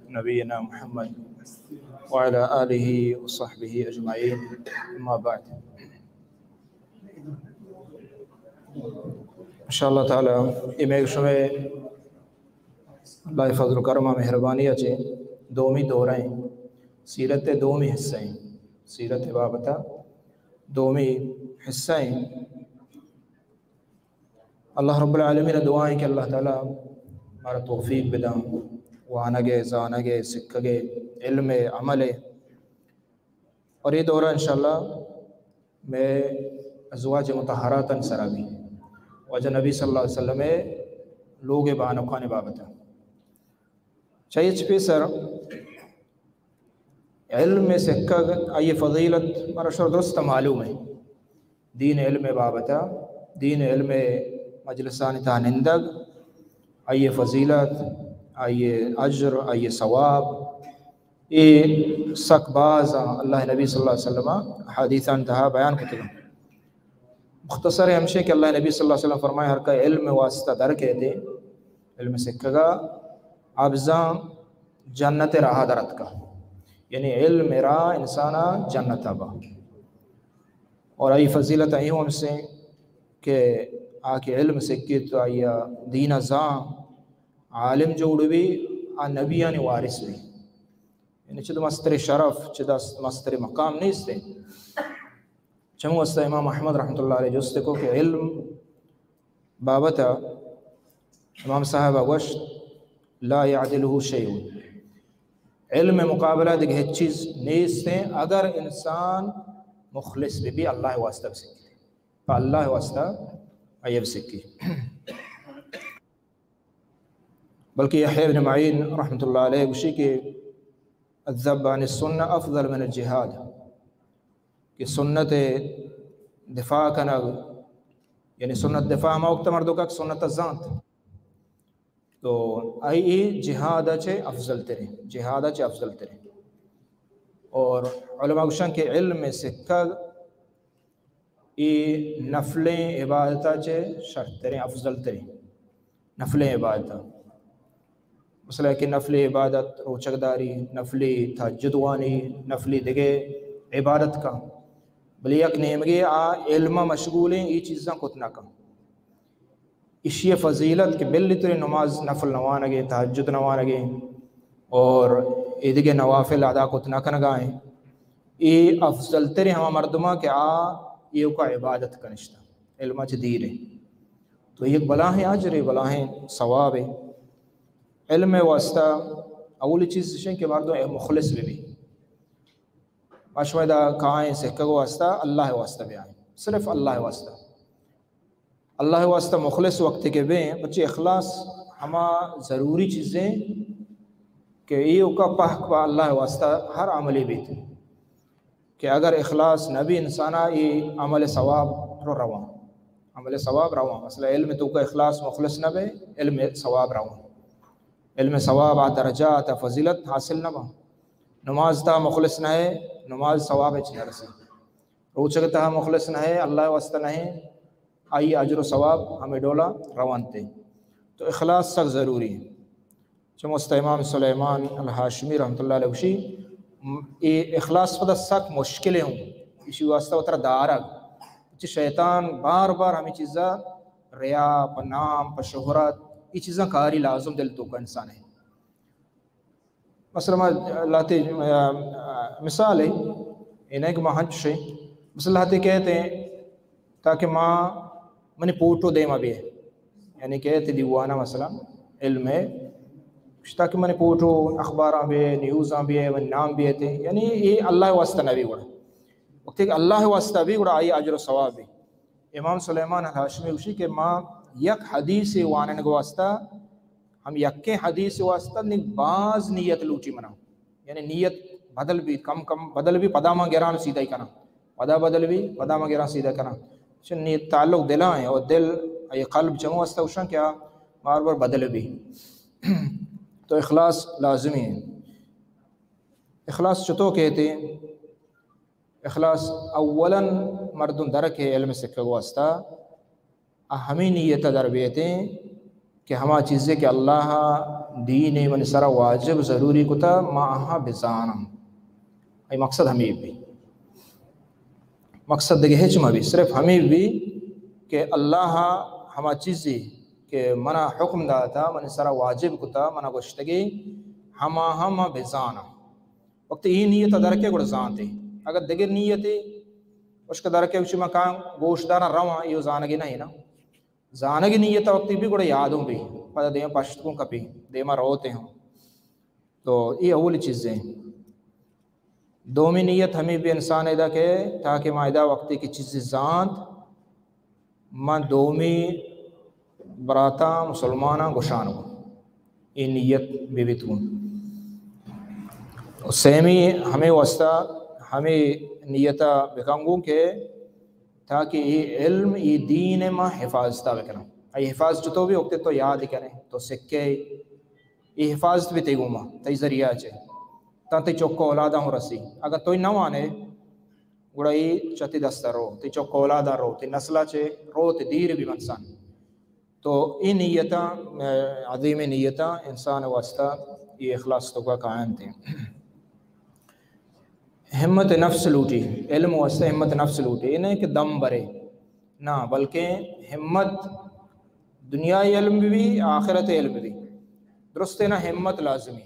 نبينا محمد وعلى آله وصحبه أجمعين. أما بعد. إن شاء الله تعالى، اے مئے شمئے اللہ فضل و کرم و مہربانی ءَ چہ دومی دورہ ایں، سیرت ءِ دومی حصہ ایں، سیرت ءِ بابت ءَ دومی حصہ ایں۔ اللہ رب العالمین ءَ دعا ایں کہ اللہ تعالی مارا توفیق بداں، وانگ ءِ، زانگ ءِ، سکگ ءِ، علم ءِ، عمل ءِ۔ اور اے دورہ انشاءاللہ مئے ازواج مطہراتانی سرا بی، واجہ نبی صلی اللہ علیہ وسلم ءِ لوگ ءِ بانکانی بابت ءَ۔ چہ ہچ پیسر علم ءِ سکگ، آئی ءِ فضیلت مارا شر درست معلوم ایں۔ دین ءِ علم ءِ بابت ءَ، دین ءِ علم ءِ مجلسانی تہا نندگ، آئی ءِ فضیلت، آئی ءِ اجر، آئی ءِ ثواب، اے سک باز اللہ ءِ نبی صلی اللہ علیہ وسلم ءَ حدیثانی تہا بیان کتگ۔ مختصر ہمشیں کہ اللہ ءِ نبی صلی اللہ علیہ وسلم فرمائے، ہر کہ علم ءِ واسطہ در کئیت، علم ءِ سکگ ءَ، آ بزاں جنت ءِ راہ ءَ در اتکا۔ یعنی علم ءِ راہ انسان ءَ جنت ءَ با۔ اور آئی فضیلت ایں ہمشیں کہ آ کہ علم سکیت، آئی ءَ دین ءَ زان، عالم جوڑ بی، آ نبیانی وارث بی۔ یعنی چد مستر شرف، چد مستر مقام نیست۔ چمو است امام احمد رحمت اللہ علیہ جست کو کہ علم بابت ءَ امام صاحب ءَ گوشت، لا يعدله شيء، علم ءِ مقابلہ دگہ ہچ چیز نیست ایں، اگر انسان مخلص بہ بی، اللہ ءِ واسطہ بسکی، پہ اللہ ءِ واسطہ آئی ءَ بسکی۔ بلکہ یحییٰ ابن معین رحمت اللہ علیہ گوشی کہ الذب عن السنة أفضل من الجهاد، کہ سنت ءِ دفاع کنگ، یعنی سنت دفاع ہما وقت مردو کہ سنت ءَ زانت، تو آئی اے جہاد ءَ چہ افضل تریں، جہاد ءَ چہ افضل تریں۔ اور علماء گوشن کہ علم ءِ سکگ اے نفلیں عبادت ءَ چہ شرتریں، افضل تریں نفلیں عبادت ءَ۔ مثلا کہ نفلی عبادت، روچگ داری، نفلی تہجد وانی، نفلی دگہ عبادت کن، بلے یک نیمگے آ علم ءَ مشغول ایں، اے چیزاں کت نہ کن۔ ایشی ءِ فضیلت کہ بلے ترے نماز نفل نہ وانگ ءَ، تہجد نہ وانگ ءَ اور اے دگہ نوافل ادا کت نہ کنگ ءَ ایں، اے افضل تریں ہما مردماں کہ آ ایوکا عبادت کنشتہ، علم ءَ چہ دیر ایں۔ تو یک بلاہیں اجرے، بلاہیں ثوابے۔ علم ءِ واسطہ اولی چیز اش ایں کہ مردم مخلص بہ بی۔ ما شما ادا کائیں سکگ ءِ واسطہ، اللہ ءِ واسطہ بیائیں، صرف اللہ ءِ واسطہ۔ اللہ ءِ واسطہ مخلص وقت کہ بیں، پچے اخلاص ہما ضروری چیزیں کہ ایوکا پہک با اللہ ءِ واسطہ ہر عملے بیت، کہ اگر اخلاص نہ بی انسانا، اے عمل ثواب رو رواں، عمل ثواب رواں۔ مثلا علم توکا اخلاص مخلص نہ بے، علم ثواب رواں، علم ثواب آ درجات آ فضیلت حاصل نہ باں۔ نماز تا مخلص نہ ہے، نماز ثواب اچ نہ رسی۔ روچگ تہا مخلص نہ ہے، اللہ ءِ واسطہ نہ ہے، آئی اجر و ثواب ہمے ڈولا رونت۔ تو اخلاص سک ضروری ہے۔ چموست امام سلیمان الہاشمی رحمت اللہ علیہ گوشی، اے اخلاص پدا سک مشکل ہوں، ایشی واسطہ وترا دارگ۔ چہ شیطان بار بار ہمیں چیزا، ریا، پہ نام، پہ شہرت، یہ چیزاں کاری لازم دل توکا انسان ہے۔ مثلا ما لہتے، آ، آ، مثال ہے، اے نہ کہ ما ہنچش ہے۔ مثلا لہتے کہتے ہیں، تاکہ ما منی پوٹو دیما بیئے۔ یعنی کہتے دیوانا مثلا علم ہے، تاکہ منی پوٹو اخباراں بیئے، نیوزاں بیئے، منی نام بیئے تھے۔ یعنی اے اللہ واسطہ نہ بی گڑا۔ وقتی کہ اللہ واسطہ بی گڑا آئی اجر و ثواب بی۔ امام سلیمان الہاشمی گوشی کہ ما یک حدیث واننگ واسطہ، ہم یکیں حدیث واسطہ نی باز نیت لوٹی منا۔ یعنی نیت بدل بی، کم کم بدل بی، پدا ما گران سیدھا ہی کنا۔ پدا بدل بی، پدا ما گران سیدھا کنا۔ چون نیت تعلق دلا ہے اور دل، یہ قلب چمو واسطہ گوشاں کہ بار بار بدل بی۔ تو اخلاص لازمی ہے۔ اخلاص چطور کہتے؟ اخلاص اولاً مردم درک ہے علم سکگ واسطہ، آ ہمیں نیت در بیتیں کہ ہما چیزے کہ اللہ دین منی سرا واجب ضروری کتا، ما آہاں بزاناں۔ اے مقصد ہمے بی۔ مقصد دگہ ہچ مہ بی، صرف ہمے بی کہ اللہ ہما چیزے کہ منا حکم داتا، منی سرا واجب کتا، منا گوشتگی، ہما ہم بزاناں۔ وقتی اے نیت درکے گڑا زانتے۔ اگر دگہ نیتے، اشک درکے، اچی من کاں گوش داراں رواں، ایو زانگی نہ نا۔ زانگی نیت وقتی بی گڑا یادوں بی، پدا دیم پشت کوں کپی، دیما روتے ہوں۔ تو اے اولی چیزیں۔ دومی نیت ہمے بی انسان ادا کہ تاکہ ما ادا وقتی کہ چیزی زانت، من دومی براتاں مسلماناں گوشان گوں۔ اے نیت بہ بیت گوں۔ و سیمی ہمے واسطہ ہمے نیتا بکن گوں کہ تاکہ اے علم، اے دین ما حفاظتا بکناں۔ اے حفاظت چطور بی؟ وقتی تو یاد کنے، تو سکے، اے حفاظت بی تئی گوما، تئی ذریعہ چے۔ تاں تئی چک و اولاداں ہوں رسی۔ اگر توئی نہ وانے، گڑا اے چہ تئی دستا رو، تئی چک و اولاداں رو، تئی نسلا چے رو، تئی دیر بی منسان۔ تو اے نیتاں، اے عظیم نیتاں انسان واسطہ اے اخلاص توکا کاینت۔ ہمت نفس لوٹی، علم واسطہ ہمت نفس لوٹی۔ اے نہ کہ دم برے، نہ، بلکہ ہمت دنیای علم بی، آخرت علم بی۔ درستے نا، ہمت لازمی۔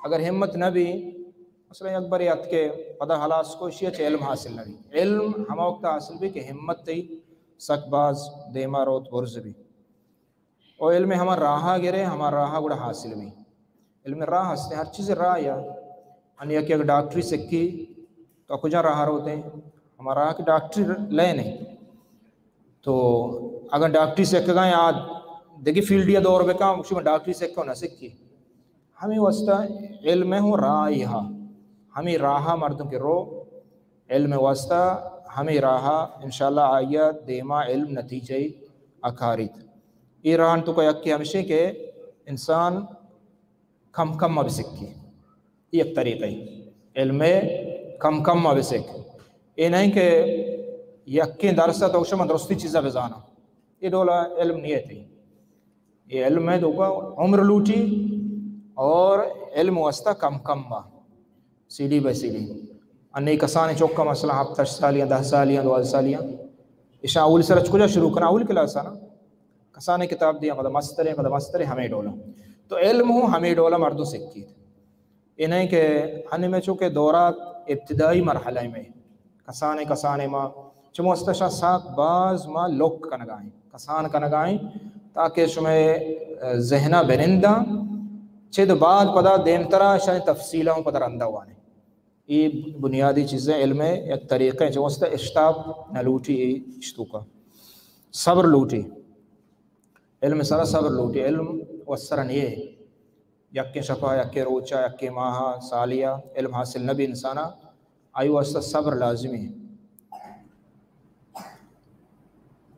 اگر ہمت نہ بی، مثلاً یک برے اتکے پدا ہلاس کو، اشی چہ علم حاصل نہ بی۔ علم ہما وقت حاصل بی کہ ہمت تئی سک باز دیما روت، برز بی۔ او علم ہما راہا گرے، ہما راہا گڑا حاصل بی۔ علم راہ ہستے، ہر چیز راہ یا۔ ان یک، یک ڈاکٹری سکی، تو کجا راہ روتے؟ ہما راہ کہ ڈاکٹری لین ہے۔ تو اگر ڈاکٹری سکگا یا دگہ فیلڈیا دور بکاں، گوشی من ڈاکٹری سکوں نہ سکی۔ ہمے واسطہ علم ہوں راہ ہا، ہمے راہ مردم کہ رو، علم واسطہ ہمے راہ انشاءاللہ آئیا دیما علم نتیجہ اکاریت۔ اے راہ توکا یکے ہمشیں کہ انسان کم کم بسکی۔ یک طریقہ علم کم کم بسک۔ اے نہیں کہ یکیں درس تو شما درستی چیزا بزانا۔ اے ڈولا علم نیتی۔ اے علم ہے دوکا عمر لوٹی اور علم واسطہ کم کم با، سیڑھی بہ سیڑھی۔ انی کسانی چوکا مثلاً ہفت ہشت سالیاں، دہ سالیاں، دوازدہ سالیاں، اشاں اولی سر اچ کجا شروع کنا؟ اولی کلاس نا۔ کسانی کتاب دیا، پدا مسترے، پدا مسترے، ہمے ڈولا۔ تو علم ہوں ہمے ڈولا مردم سکیت۔ اے نہیں کہ ہنی میں چونکہ دورات ابتدائی مرحلہ میں کسانے کسانے ما چمو استشاں ساک باز ما لوک کنگائیں، کسان کنگائیں، تاکہ شمے ذہنا بننداں، چد بعد پدا دیمترا شاہ تفصیلہ ہوں پدا رندہ وانے۔ اے بنیادی چیزیں علم ہے، یک طریقہ ہے، چمو است اشتاب نہ لوٹی، اے اشتوکا صبر لوٹی۔ علم سرا صبر لوٹی، علم وسرا نیے۔ یکیں شپا، یکیں روچا، یکیں ماہا، سالیا علم حاصل نہ بی انسانا، آئی واسطہ صبر لازمی۔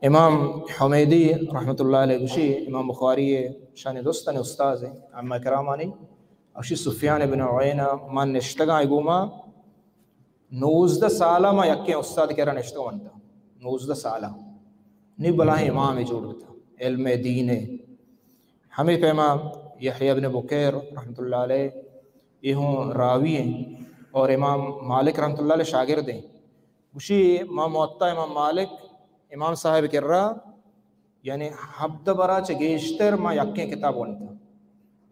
امام حمیدی رحمت اللہ علیہ گوشی، امام بخاری شانی دوستانی استاذ ہیں، ائمہ کرامانی، اشی سفیان ابن عیینہ، من نشتگاں گوما، نوزدہ سالا ما یکیں استاد کرا نشتگ ونتا۔ نوزدہ سالا۔ نی بلاہیں امام جوڑ بتا۔ علم دین ہے۔ ہمیں پیما یحییٰ ابن بکیر رحمت اللہ علیہ، یہ ہوں راوی ہیں اور امام مالک رحمت اللہ علیہ شاگرد ہیں۔ گوشی ما موطا امام مالک، امام صاحب کرا یعنی ہبدہ برا چہ گیشتر ما یکیں کتاب ونتا۔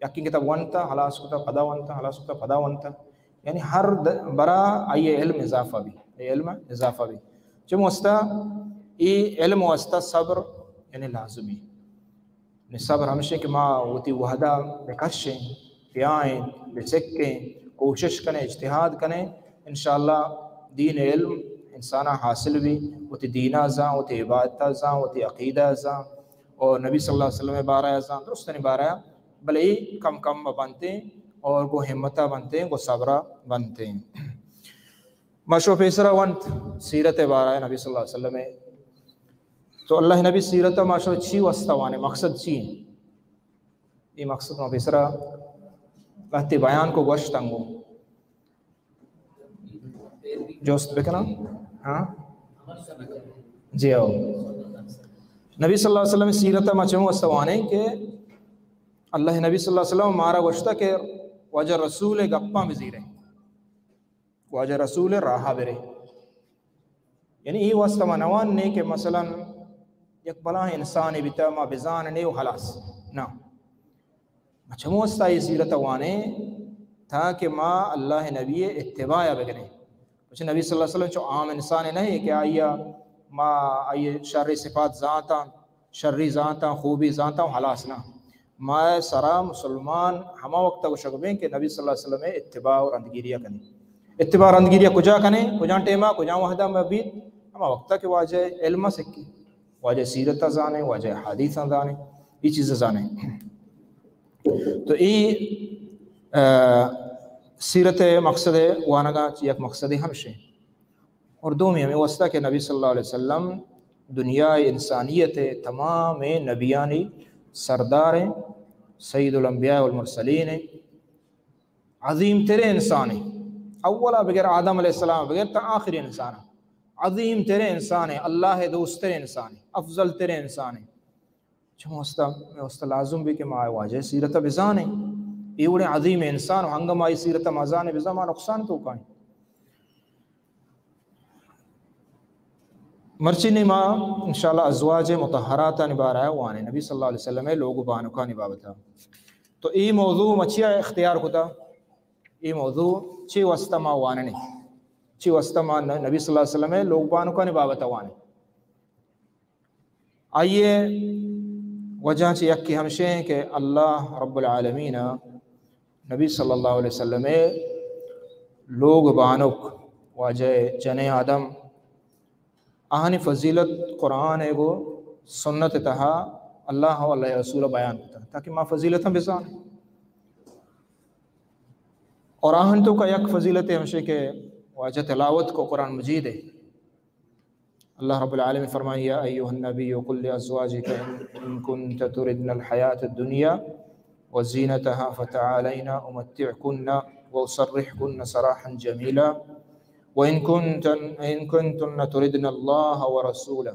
یکیں کتاب ونتا، ہلاس کتا، پدا ونتا، ہلاس کتا، پدا ونتا۔ یعنی ہر د-، برا آئی علم اضافہ بی، آئی علم اضافہ بی۔ چہ مستا ای علم واسطہ صبر یعنی لازمی۔ یعنی صبر ہمشہ کہ ما وتی وہدا بکشیں، بیائیں، بسکیں، کوشش کنیں، اجتہاد کنیں، انشاءاللہ دین علم انسانا حاصل بی، وتی دینا زان، وتی عبادتا زان، وتی عقیدہ زان، اور نبی صلی اللہ علیہ وسلم بارہ زان، درستانی بارہ، بلے کم کم بنتیں اور گو ہمتا بنتیں، گو صبرا بنتیں۔ ما شو پیسرا ونت سیرت بارہ نبی صلی اللہ علیہ وسلم۔ تو اللہ نبی سیرت ما شو چی واسطہ وانے، مقصد چی ہیں؟ یہ مقصد ما پیسرا لہتے بیان کو گوشت انگو۔ جوست بکنا؟ ہاں؟ جی آؤ۔ نبی صلی اللہ علیہ وسلم سیرت ما چمو استوانیں کہ اللہ نبی صلی اللہ علیہ وسلم مارا گوشتا کہ واجہ رسول گپاں بزیریں، واجہ رسول راہ برے۔ یعنی اے واسطہ ما نوان نے کہ مثلاً یک بلاہیں انسانے بیتا ما بزان نے و خلاص۔ نہ، ما چمو واسطہ اے سیرت وانیں تاکہ ما اللہ نبی اتباع بکنیں۔ پچھے نبی صلی اللہ علیہ وسلم چو عام انسانے نہیں کہ آئیا ما آئی شر صفات زانتاں، شری زانتاں، خوبی زانتاں و خلاص نہ۔ ما سرا مسلمان ہما وقت گوشگ بیں کہ نبی صلی اللہ علیہ وسلم اتباع و رندگیری کنیں۔ اتباع رندگیری کجا کنیں؟ کجا ٹیما، کجا وحدہ ما بیت؟ ہما وقت کہ واجہ علم سکی، واجہ سیرت زانیں، واجہ حدیث زانیں، یہ چیز زانیں۔ تو اے، آ، سیرت مقصد وانگا یک مقصد ہمشے۔ اور دومی ہمیں واسطہ کہ نبی صلی اللہ علیہ وسلم دنیا انسانیت تمام نبیانی سردار ہیں، سید الانبیاء والمرسلین ہیں، عظیم ترین انسان ہیں، اولا بغیر آدم علیہ السلام بغیر تا آخری انسان ہیں۔ عظیم ترین انسان ہیں، اللہ دوست ترین انسان ہیں، افضل ترین انسان ہیں۔ چون واسطہ، میں واسطہ لازم بھی کہ ما واجہ سیرت بزانیں، یہ وڑے عظیم انسان و ہنگم آئی سیرت ما زانیں بزان ما نقصان تو کائیں۔ مرچی نی ما انشاءاللہ ازواج مطہراتانی بارہ وانیں، نبی صلی اللہ علیہ وسلم لوگ بانکانی بابتا۔ تو اے موضوع ما چیا اختیار کتا؟ اے موضوع چی واسطہ ما واننے؟ چی واسطہ ما نبی صلی اللہ علیہ وسلم لوگ بانکانی بابتا وانیں؟ آئیے وجہ چہ یکے ہمشے ہیں کہ اللہ رب العالمین نبی صلی اللہ علیہ وسلم لوگ بانک، واجہ جنیں آدم، آہانی فضیلت قرآن ہے گو سنت تہا اللہ و اللہ رسول بیان کتا تاکہ ما فضیلت ہم بزانیں۔ اور آہن تو کا یک فضیلت ہمشے کہ واجہ تلاوت کو قرآن مجید ہے۔ اللہ رب العالمین فرمائے، يا أيها النبي قل لأزواجك إن كنتن تردن الحياة الدنيا وزينتها فتعالين أمتعكن وأسرحكن سراحا جميلا وإن كنتن، إن كنتن تردن الله ورسوله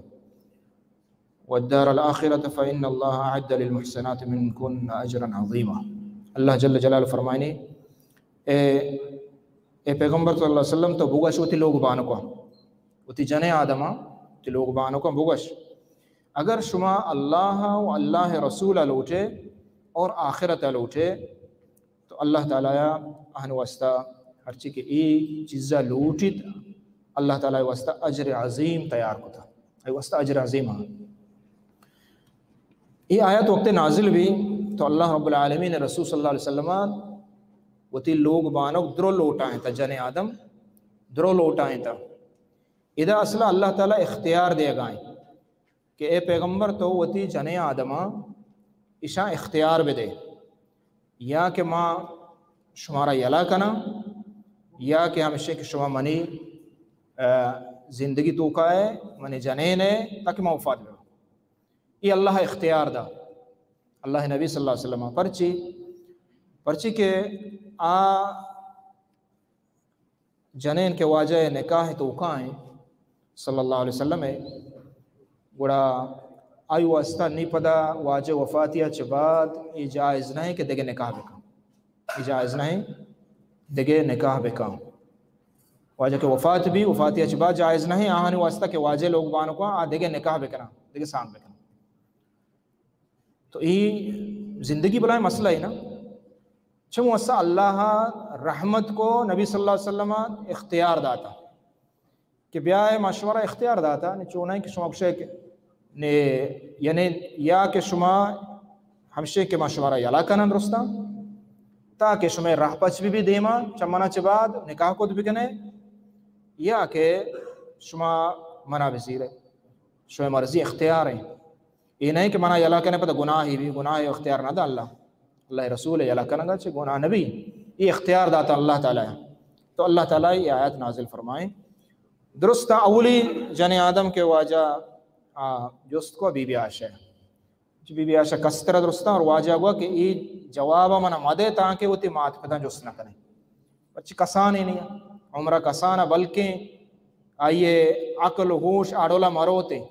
والدار الآخرة فإن الله أعد للمحسنات منكن أجرا عظيما۔ اللہ جل جلالہ فرمائنی، اے، اے پیغمبر صلی اللہ علیہ وسلم، تو بگش وتی لوگ بانکاں، وتی جنیں آدماں، وتی لوگ بانکاں بگش، اگر شما اللہ و اللہ رسول لوٹے اور آخرت لوٹے، تو اللہ تعالی آہن واسطہ ہرچی کہ اے چیزا لوٹیت، اللہ تعالی واسطہ اجر عظیم تیار کتا، اے واسطہ اجر عظیم ہاں۔ اے آیت وقت نازل بھی تو اللہ رب العالمین رسول صلی اللہ علیہ وسلم وتی لوگ بانک درو لوٹائیں تا، جن آدم درو لوٹائیں تا۔ ادا اصلا اللہ تعالی اختیار دے گائیں کہ اے پیغمبر تو وتی جنیں آدماں اشاں اختیار بدے، یا کہ ما شمارا یلا کناں، یا کہ ہمشے کہ شما منی، آ، زندگی توکا ہے، منی جنین ہے، تاکہ ما وفات بباں۔ یہ اللہ اختیار دا، اللہ نبی صلی اللہ علیہ وسلم۔ پرچی؟ پرچی کہ آ جنین کہ واجہ نکاح توکائیں صلی اللہ علیہ وسلم، گڑا آئی واسطہ نی پدا واجہ وفاتیا چہ بعد یہ جائز نہیں کہ دگہ نکاح بکن، یہ جائز نہیں دگہ نکاح بکن۔ واجہ کہ وفات بھی، وفاتیا چہ بعد جائز نہیں آہانی واسطہ کہ واجہ لوگ بانکاں آ دگہ نکاح بکناں، دگہ سانگ بکناں۔ تو ای زندگی بلائیں مسئلہ ہے نا۔ چمو اسا اللہ رحمت کو نبی صلی اللہ علیہ وسلم اختیار داتا کہ بیا، ما شمارا اختیار داتا، نی چونائیں کہ شما گوشے کہ نی، یعنی یا کہ شما ہمشے کہ ما شمارا یلا کنن درستاں، تاکہ شما راہ پچ بھی، بھی دیما چمنا چہ بعد نکاح کت بکنے، یا کہ شما منا بزیرے، شما مرضی اختیار ہیں۔ یہ نہیں کہ منا یلا کنے پتہ گناہی بھی، گناہ اختیار نہ دا اللہ۔ اللہ رسول یلا کنگا چہ گناہ نبی، یہ اختیار داتا اللہ تعالی۔ تو اللہ تعالی یہ آیت نازل فرمائیں۔ درست اولی جن آدم کے واجہ، آ، جست کو be be Aisha. Be be Aisha کستر درستاں اور واجہ گوا کہ یہ جواب منا مدے تاکہ وتی مات پتاں جست نہ کنے۔ پچی کسانے نہیں، عمرہ کسانہ بلکیں آئیے عقل و ہوش آڈولا مروتے۔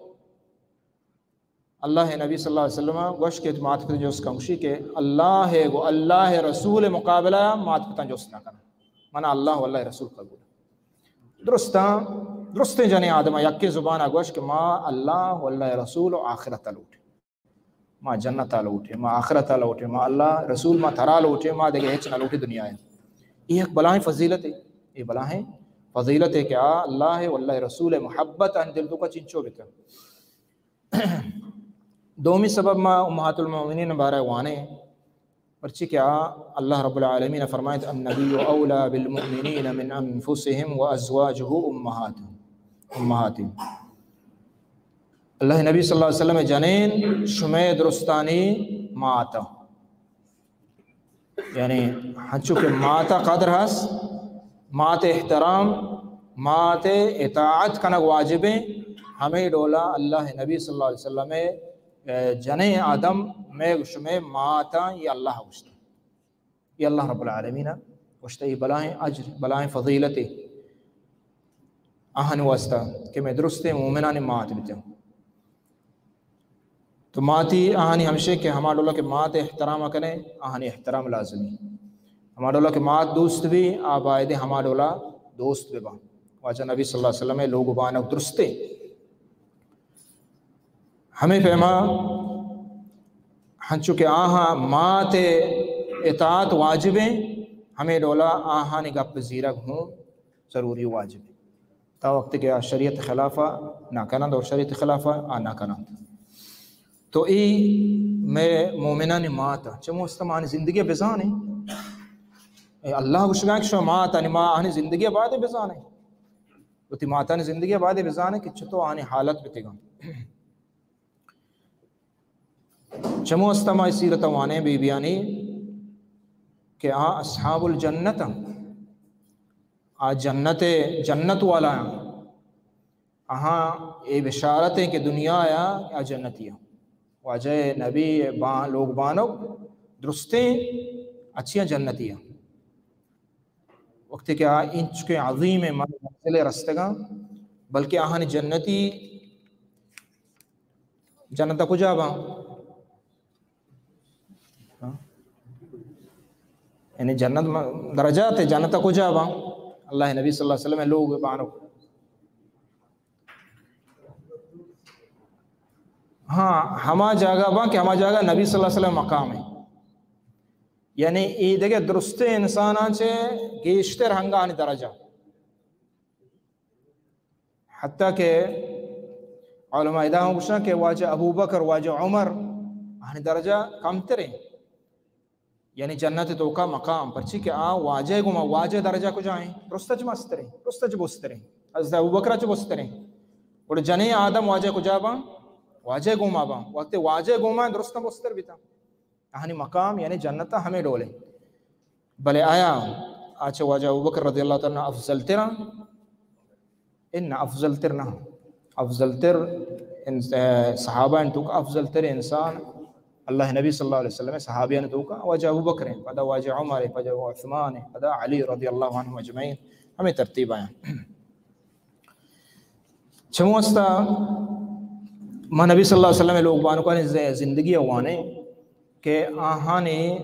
اللہ نبی صلی اللہ علیہ وسلم گوش کہ مات پتاں جست کن، گوشی کہ اللہ گو اللہ رسول مقابلہ مات پتاں جست نہ کن، من اللہ واللہ رسول قبول۔ درستاں، درستیں جنیں آدم یکیں زبان گوش کہ ما اللہ واللہ رسول و آخرت لوٹ، ما جنت لوٹے، ما آخرت لوٹے، ما اللہ رسول، ما ترا لوٹے، ما دگہ ہچ نہ لوٹے دنیا۔ یہ ایک بلاہیں فضیلت ہے، یہ بلاہیں فضیلت ہے کہ آ اللہ واللہ رسول محبت ان دل تو کا چنچو بکن۔ دومی سبب ما امہات المؤمنین بارہ وانے، پرچی کہ آ اللہ رب العالمین فرمائیت، النبی اولی بالمؤمنین من انفسهم وازواجه امہات، امہات۔ اللہ نبی صلی اللہ علیہ وسلم جنین شمے درستانی مات، یعنی ہنچو کہ مات قدر ہست، مات احترام، مات اطاعت کنگ واجب ہیں، ہمیں ڈولا اللہ نبی صلی اللہ علیہ وسلم جنیں آدم میں شمے ماتاں یہ اللہ گوشتا، یہ اللہ رب العالمین گوشتا، یہ بلاہیں اجر، بلاہیں فضیلت آہن واسطہ کہ میں درستیں مومنانی مات بیتیں۔ تو ماتی آہانی ہمشے کہ ہما ڈولا کہ مات احترام کنے، آہانی احترام لازمی۔ ہما ڈولا کہ مات دوست بھی، آ بایدے ہما ڈولا دوست ببا۔ واجہ نبی صلی اللہ علیہ وسلم لوگ بانک درستے۔ ہمیں پیما ہنچو کہ آہاں مات اطاعت واجب ہیں، ہمیں ڈولا آہانی گپ زیرگ ہوں ضروری واجب ہے۔ تا وقت کہ آ شریعت خلاف نہ کنند اور شریعت خلاف آ نہ کنند۔ تو ای میں مومنانی مات چمو استمانی زندگی بزانے۔ اے اللہ گوشگا کہ شما مات آنی ما آنی زندگی بعد بزانے۔ وتی ماتانی زندگی بعد بزانے کہ چطور آنی حالت بتگا۔ چمو استمائی سیرت وانے بی بیانی کہ آ اصحاب الجنت ہیں۔ آ جنت، جنت والا ہیں۔ آہاں اے بشارت ہیں کہ دنیا آیا آ جنتی ہیں۔ واجہ نبی با-، لوگ بانک درستیں اچھیاں جنتی ہیں۔ وقتی کہ آ انچکیں عظیم منزل رستگاں، بلکہ آہانی جنتی جنت کجا باں؟ ہاں؟ یعنی جنت م-، درجات ہے، جنت کجا باں؟ اللہ نبی صلی اللہ علیہ وسلم لوگ بانک۔ ہاں، ہما جاگہ باں کہ ہما جاگہ نبی صلی اللہ علیہ وسلم مقام ہے۔ یعنی اے دگہ درستیں انساناں چہ گیشتر ہنگانی درجہ۔ حتیٰ کہ علماء ادا ہم گوشن کہ واجہ ابو بکر، واجہ عمر، آہانی درجہ کمتر ہیں۔ یعنی جنت توکا مقام، پرچی کہ آ واجہ گوما، واجہ درجہ کجا ہیں؟ درستج مستر ہیں، درستج بستر ہیں۔ حضرت ابو بکر چ بستر ہیں۔ اور جنیں آدم واجہ کجا باں؟ واجہ گوما باں۔ وقت واجہ گوما درست بستر بیتا۔ آہانی مقام یعنی جنت ہمیں ڈولیں۔ بلے آیا آ چہ واجہ ابوبکر رضی اللہ تعالی عنہ افضل تر ہیں؟ ان افضل تر نہ۔ افضل تر ان-، اے، صحابہ ان توکا افضل تر انسان اللہ نبی صلی اللہ علیہ وسلم صحابیان توکا واجہ ابوبکر ہیں، پدا واجہ عمر ہیں، پدا عثمان ہیں، پدا علی رضی اللہ عنہم اجمعین۔ ہمیں ترتیب آیا۔ چمو استا ما نبی صلی اللہ علیہ وسلم لوگ بانکانی ز-، زندگی وانے کہ آہانی،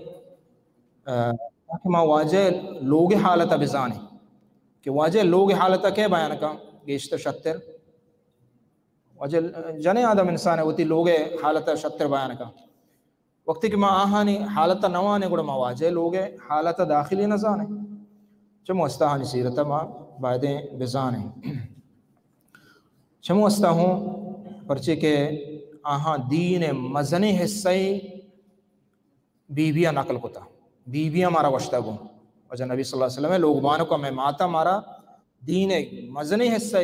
آ، تاکہ ما واجہ لوگ حالت بزانے کہ واجہ لوگ حالت کے بیان کا گیشتر شتر۔ واجہ جنیں آدم انسان ہے، وتی لوگ حالت شتر بیان کا۔ وقتی کہ ما آہانی حالت نہ وانے، گڑا ما واجہ لوگ حالت داخلی نہ زانے۔ چمو استا آہانی سیرت ما بایدیں بزانے۔ چمو استا ہوں، پرچے کہ آہاں دین مزنیں حصہ بی بی نقل کتا۔ بی بی مارا گوشتا گوں۔ واجہ نبی صلی اللہ علیہ وسلم لوگ بانکا میں ماتا مارا دین مزنیں حصہ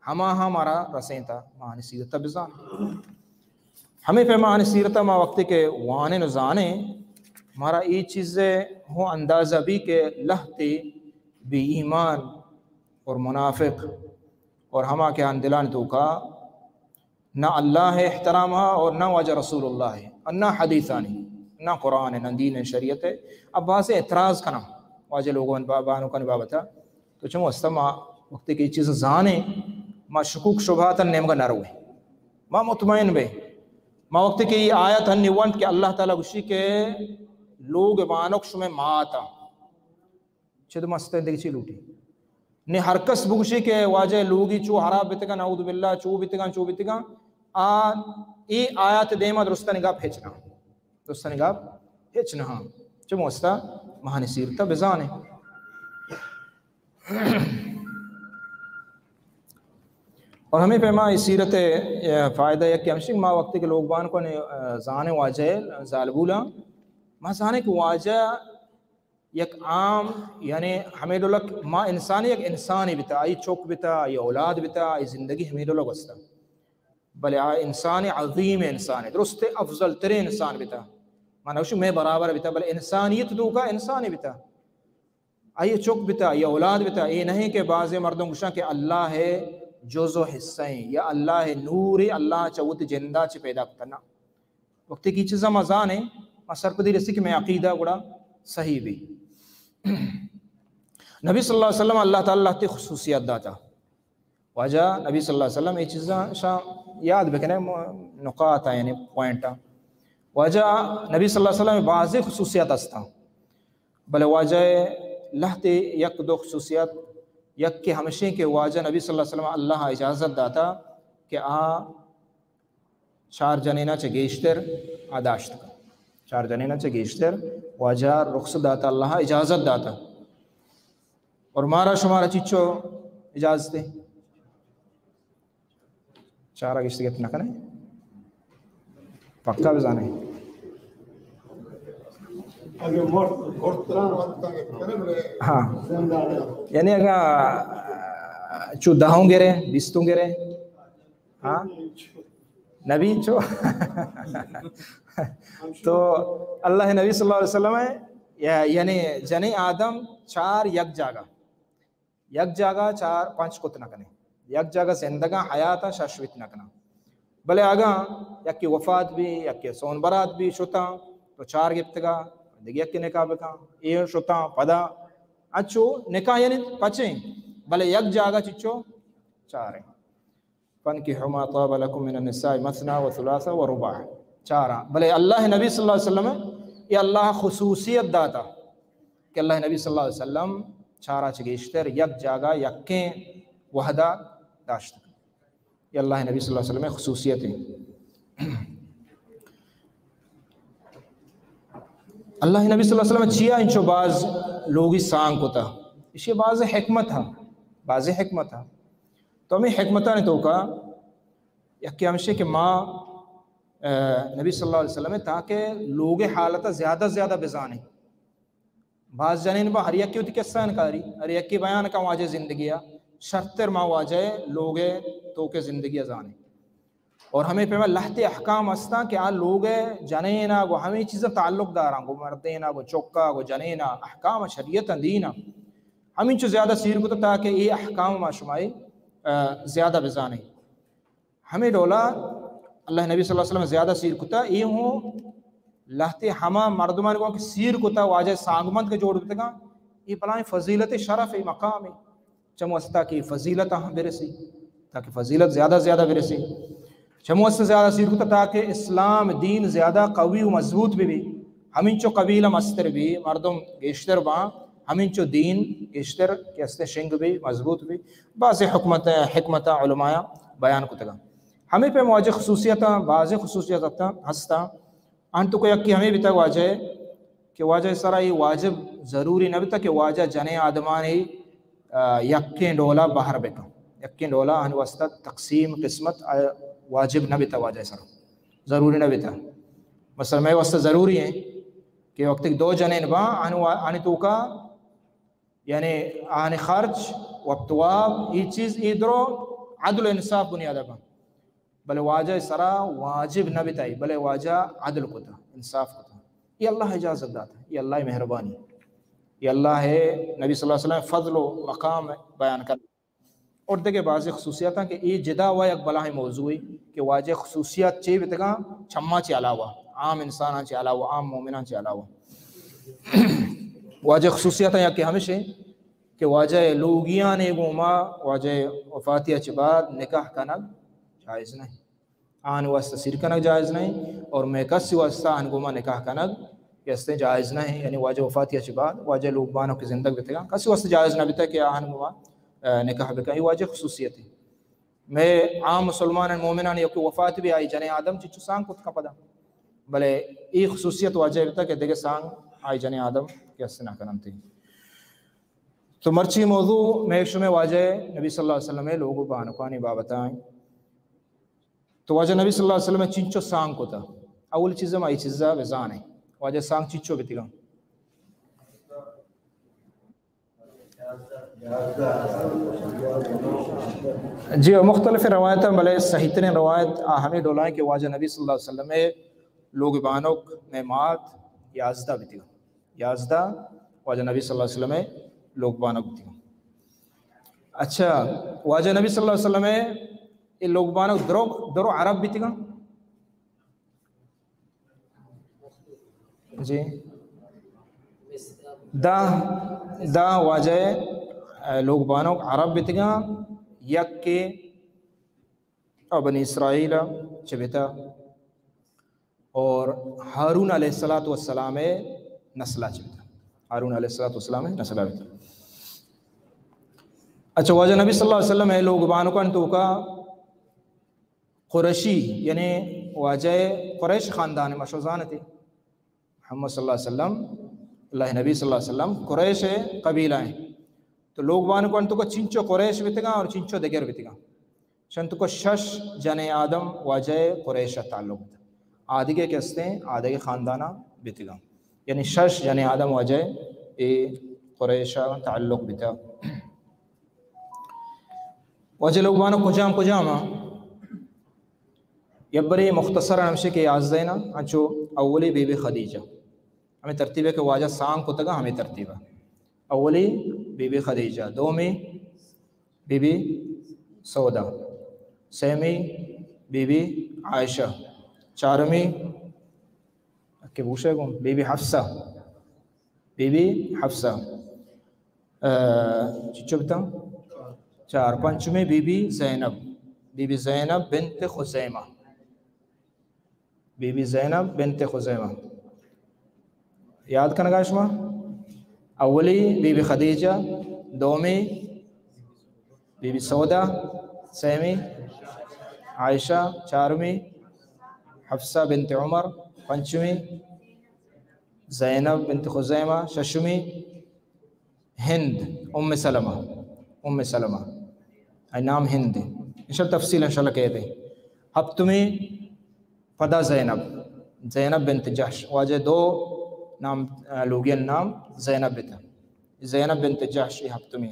ہما ہاں مارا رسینتا، ما آہانی سیرت بزانے۔ ہمیں پیما آہانی سیرت ما وقتی کہ وانے نو زانے، مارا اے چیز ہوں اندازہ بھی کہ لہتے بے ایمان اور منافق اور ہما کہ آن دلان توکا نہ اللہ احترام ہا اور نہ واجہ رسول اللہ ہے، اور نہ حدیثانی، نہ قرآن ہے، نہ دین ہے، شریعت ہے۔ اب بازیں اعتراض کناں واجہ لوگوں با-، بانکانی بابتا۔ تو چمو استا ما وقتی کہ اے چیز زانے، ما شکوک شبہات نیمگا نہ روے۔ ما مطمئن بے۔ ما وقتی کہ اے آیت ہنی ونت کہ اللہ تعالی گوشی کہ لوگ بانک شمئے مات آ، چد مستر دگہ چی لوٹی؟ نی ہر کس بگوشی کہ واجہ لوگی چو حراب بیتگا، نعوذ باللہ، چو بیتگا، چو بیتگا، آ، اے آیت دیما درستانی گپ ہچ نہ، درستانی گپ ہچ نہ۔ چمو استا مہانی سیرتا بزانے۔ اور ہمیں پیما اس سیرت، اے، فائدہ یک کہ ہمشی ما وقتی کہ لوگ بانک نے، اے، زانے واجہ زالبولا، ما زانے کہ واجہ یک عام، یعنی ہمیں ڈولک ما انسانی یک انسانی بتا، آئی چک بتا، آئی اولاد بتا، آئی زندگی ہمیں ڈولک وستا۔ بلے آ انسان عظیم انسان، درست افضل ترین انسان بتا۔ من اوشی میں برابر بتا، بلے انسانیت دوکا انسانی بتا۔ آئی چک بتا، آئی اولاد بتا، اے نہیں کہ بعض مردم گوشاں کہ اللہ ہے جز و حصہ ہیں یا اللہ ہے نور ہے، اللہ چوت جندا چ پیدا کتنا۔ وقتی کہ چیزا ما زانیں، ما سرپدی رسی کہ میں عقیدہ گڑا صحیح بھی۔ نبی صلی اللہ علیہ وسلم اللہ تعالی تی خصوصیت داتا۔ واجہ نبی صلی اللہ علیہ وسلم اے چیزاں شاں یاد بکنے، م-، نقاط آ، یعنی پوائنٹ آ۔ واجہ نبی صلی اللہ علیہ وسلم بعضی خصوصیت ہستاں، بلے واجہ لہتے یک دو خصوصیت، یک کہ ہمشیں کہ واجہ نبی صلی اللہ علیہ وسلم اللہ اجازت داتا کہ آ چار جنینا چہ گیشتر آ داشت کن۔ چار جنینا چہ گیشتر واجہ رخصت داتا، اللہ اجازت داتا۔ اور مارا شمارا چیچو اجازت ہے؟ چارا گشت گپت نہ کنے؟ پکا بزانے؟ ہاں۔ یعنی اگا چو دہوں گرے، بیستوں گرے، ہاں؟ نبی چو۔ تو اللہ نبی صلی اللہ علیہ وسلم ہے، یا-، یعنی جنی آدم چار یک جاگہ، یک جاگہ چار پنچ کت نہ کنے، یک جاگہ زندگاں حیاتاں شش ویت نہ کناں۔ بلے اگاں یکے وفات بی، یکے سون برات بی شتاں، تو چار گپتگا، دگہ یکے نکاح بکاں، اے شتاں پدا، انچو نکاح یعنی پچیں، بلے یک جاگہ چچو چاریں۔ فانکحوا ما طاب لکم من النساء مثنی و ثلاث و رباع۔ چاراں۔ بلے اللہ نبی صلی اللہ علیہ وسلم اے اللہ خصوصیت داتا کہ اللہ نبی صلی اللہ علیہ وسلم چارا چہ گیشتر یک جاگہ یکیں وہدا داشت۔ اے اللہ نبی صلی اللہ علیہ وسلم خصوصیت ہیں۔ اللہ نبی صلی اللہ علیہ وسلم چیا انچو باز لوگی سانگ کتا؟ اسی باز حکمت ہاں، باز حکمت ہاں۔ تو ہمیں حکمتانی توکا یکے ہمشی کہ ما، اے، نبی صلی اللہ علیہ وسلم تاکہ لوگ حالت زیادہ زیادہ بزانیں۔ باز جنین با ہر یکے وتی قصہ انکاری، ہر یکے بیان کن واجہ زندگی آ، شرتر ما واجہ لوگ توکے زندگی زانیں۔ اور ہمیں پیما لہتے احکام ہستاں کہ آ لوگ جنینا گو ہمیں چیزاں تعلق داراں، گو مردینا، گو چکا، گو جنینا، احکام شریعت دینا۔ ہمیں چو زیادہ سیر کتا تاکہ اے احکام ما شمائی، آ، زیادہ بزانیں۔ ہمیں ڈولا اللہ نبی صلی اللہ علیہ وسلم زیادہ سیر کتا، اے ہوں لہتے ہما مردمان گو کہ سیر کتا واجہ سانگمند کے جوڑ بتگا، اے بلائیں فضیلت شرف اے مقام اے۔ چمو استا کہ فضیلت ہم برسی، تاکہ فضیلت زیادہ زیادہ برسی۔ چمو است زیادہ سیر کتا تاکہ اسلام دین زیادہ قوی و مضبوط بی بی۔ ہمینچو قبیلہ مستر بی، مردم گیشتر با، ہمینچو دین گیشتر کہ استے شنگ بی، مضبوط بی۔ بعض حکمت، حکمت علماء بیان کتگا۔ ہمیں پہ واجہ خصوصیت، بعض خصوصیت ہستا۔ انت کو یکی ہمیں بیتگ واجہ کہ واجہ سرا یہ واجب ضروری نہ بیتگ کہ واجہ جنے آدمانی، آ، یکیں ڈولا بہر بکن۔ یکیں ڈولا آنی واسطہ تقسیم قسمت، آ، واجب نہ بیتگ واجہ سرا۔ ضروری نہ بیتگ۔ مثلاً میں واسطہ ضروری ہیں کہ وقتی دو جنین با، آنی وا-، آنی توکا یعنی آنی خرچ، وقت واب، ای چیز، ای درو عدل و انصاف بنیاد بن۔ بلے واجہ سرا واجب نہ بیتائی، بلے واجہ عدل کتا، انصاف کتا۔ یہ اللہ اجازت داتا، یہ اللہ مہربانی۔ یہ اللہ نبی صلی اللہ علیہ وسلم فضل و مقام بیان کر۔ اور دیگہ بعضی خصوصیات ہیں کہ یہ جدا و یک بلاہیں موضوع ہے کہ واجہ خصوصیات چے بیتگاں چما چے علاوہ، عام انساناں چے علاوہ، عام مومناں چے علاوہ۔ واجہ خصوصیات ہیں یا کہ ہمیشہ کہ واجہ لوگیانے گوما واجہ وفاتی چہ بعد نکاح کنگ جائز نہیں۔ آہانی واسطہ سیر کنگ جائز نہیں، اور مئے کسی واسطہ آہانی گوما نکاح کنگ کہ استیں جائز نہیں، یعنی واجہ وفاتی چہ بعد واجہ لوگ بانک کہ زندگ بیتگاں، کسی واسطہ جائز نہ بیتا کہ آہانی گوما، آ، نکاح بکن۔ یہ واجہ خصوصیت ہے۔ مئے عام مسلمان مومنان یوکہ وفات بھی آئی جنے آدم چچو سانگ کت کن پدا، بلے ای خصوصیت واجہ بیتا کہ دگہ سانگ آئی جنے آدم کہ است نہ کننتی۔ تو مرچی موضوع مئے شمئے واجہ نبی صلی اللہ علیہ وسلم لوگ و بانکانی بابت آئیں۔ تو واجہ نبی صلی اللہ علیہ وسلم چنچو سانگ کتا؟ اول چیز ہم ای چیزا بزانے، واجہ سانگ چنچو بیتگاں؟ جی، مختلف روایت ہیں، بلے صحیح ترین روایت آ ہمیں ڈولائیں کہ واجہ نبی صلی اللہ علیہ وسلم لوگ بانک مئے مات یازدہ بیتگاں۔ یازدہ واجہ نبی صلی اللہ علیہ وسلم لوگ بانک بیتگاں۔ اچھا، واجہ نبی صلی اللہ علیہ وسلم اے لوگ بانک درو، درو عرب بیتگاں؟ جی۔ دہ، دہ واجہ، اے، لوگ بانک عرب بیتگاں، یک کہ بنی اسرائیل چہ بیتا۔ اور ہارون علیہ الصلوۃ والسلام نسلا چہ بیتا۔ ہارون علیہ الصلوۃ والسلام نسلا بیتا۔ اچھا، واجہ نبی صلی اللہ علیہ وسلم اے لوگ بانکان توکا قریشی، یعنی واجہ قریش خاندان مشوزان تھے۔ محمد صلی اللہ علیہ وسلم، اللہ نبی صلی اللہ علیہ وسلم قریش قبیلہ ہیں۔ تو لوگ بانکان توکا چنچو قریش بیتگاں اور چنچو دگر بیتگاں۔ چنت کو شش جنے آدم واجہ قریش تعلق بیتا۔ آدگہ کہ استیں، آدگہ خاندانا بیتگاں۔ یعنی شش جنے آدم واجہ اے قریش تعلق بیتا۔ واجہ لوگ بانک کجام کجام آ؟ یبرے مختصر ہمشے کہ یازدہ نا، انچو اولی بی بی خدیجہ۔ ہمیں ترتیب ہے کہ واجہ سانگ کتگا، ہمیں ترتیب ہے۔ اولی بی بی خدیجہ، دومی بی بی سودا، سیمی بی بی عائشہ، چارمی کہ بوشے گوں بی بی حفصہ، بی بی حفصہ، آ، چچو بتاں؟ چار۔ پنچمی be be Zainab, be be Zainab بنت خزیمہ۔ بی بی زینب بنت خزیمہ۔ یاد کنگا شما؟ اولی بی بی خدیجہ، دومی بی بی سودا، سیمی عائشہ، چارمی حفصہ بنت عمر، پنچمی زینب بنت خزیمہ، ششمی ہند، ام سلمہ، ام سلمہ، اے نام ہند ہے۔ انشاءاللہ تفصیل انشاءاللہ کہتے ہیں۔ ہپتمی پدا زینب، زینب بنت جحش، واجہ دو نام، آ، لوگین نام زینب بیتا۔ زینب بنت جحش یہ ہپتمی۔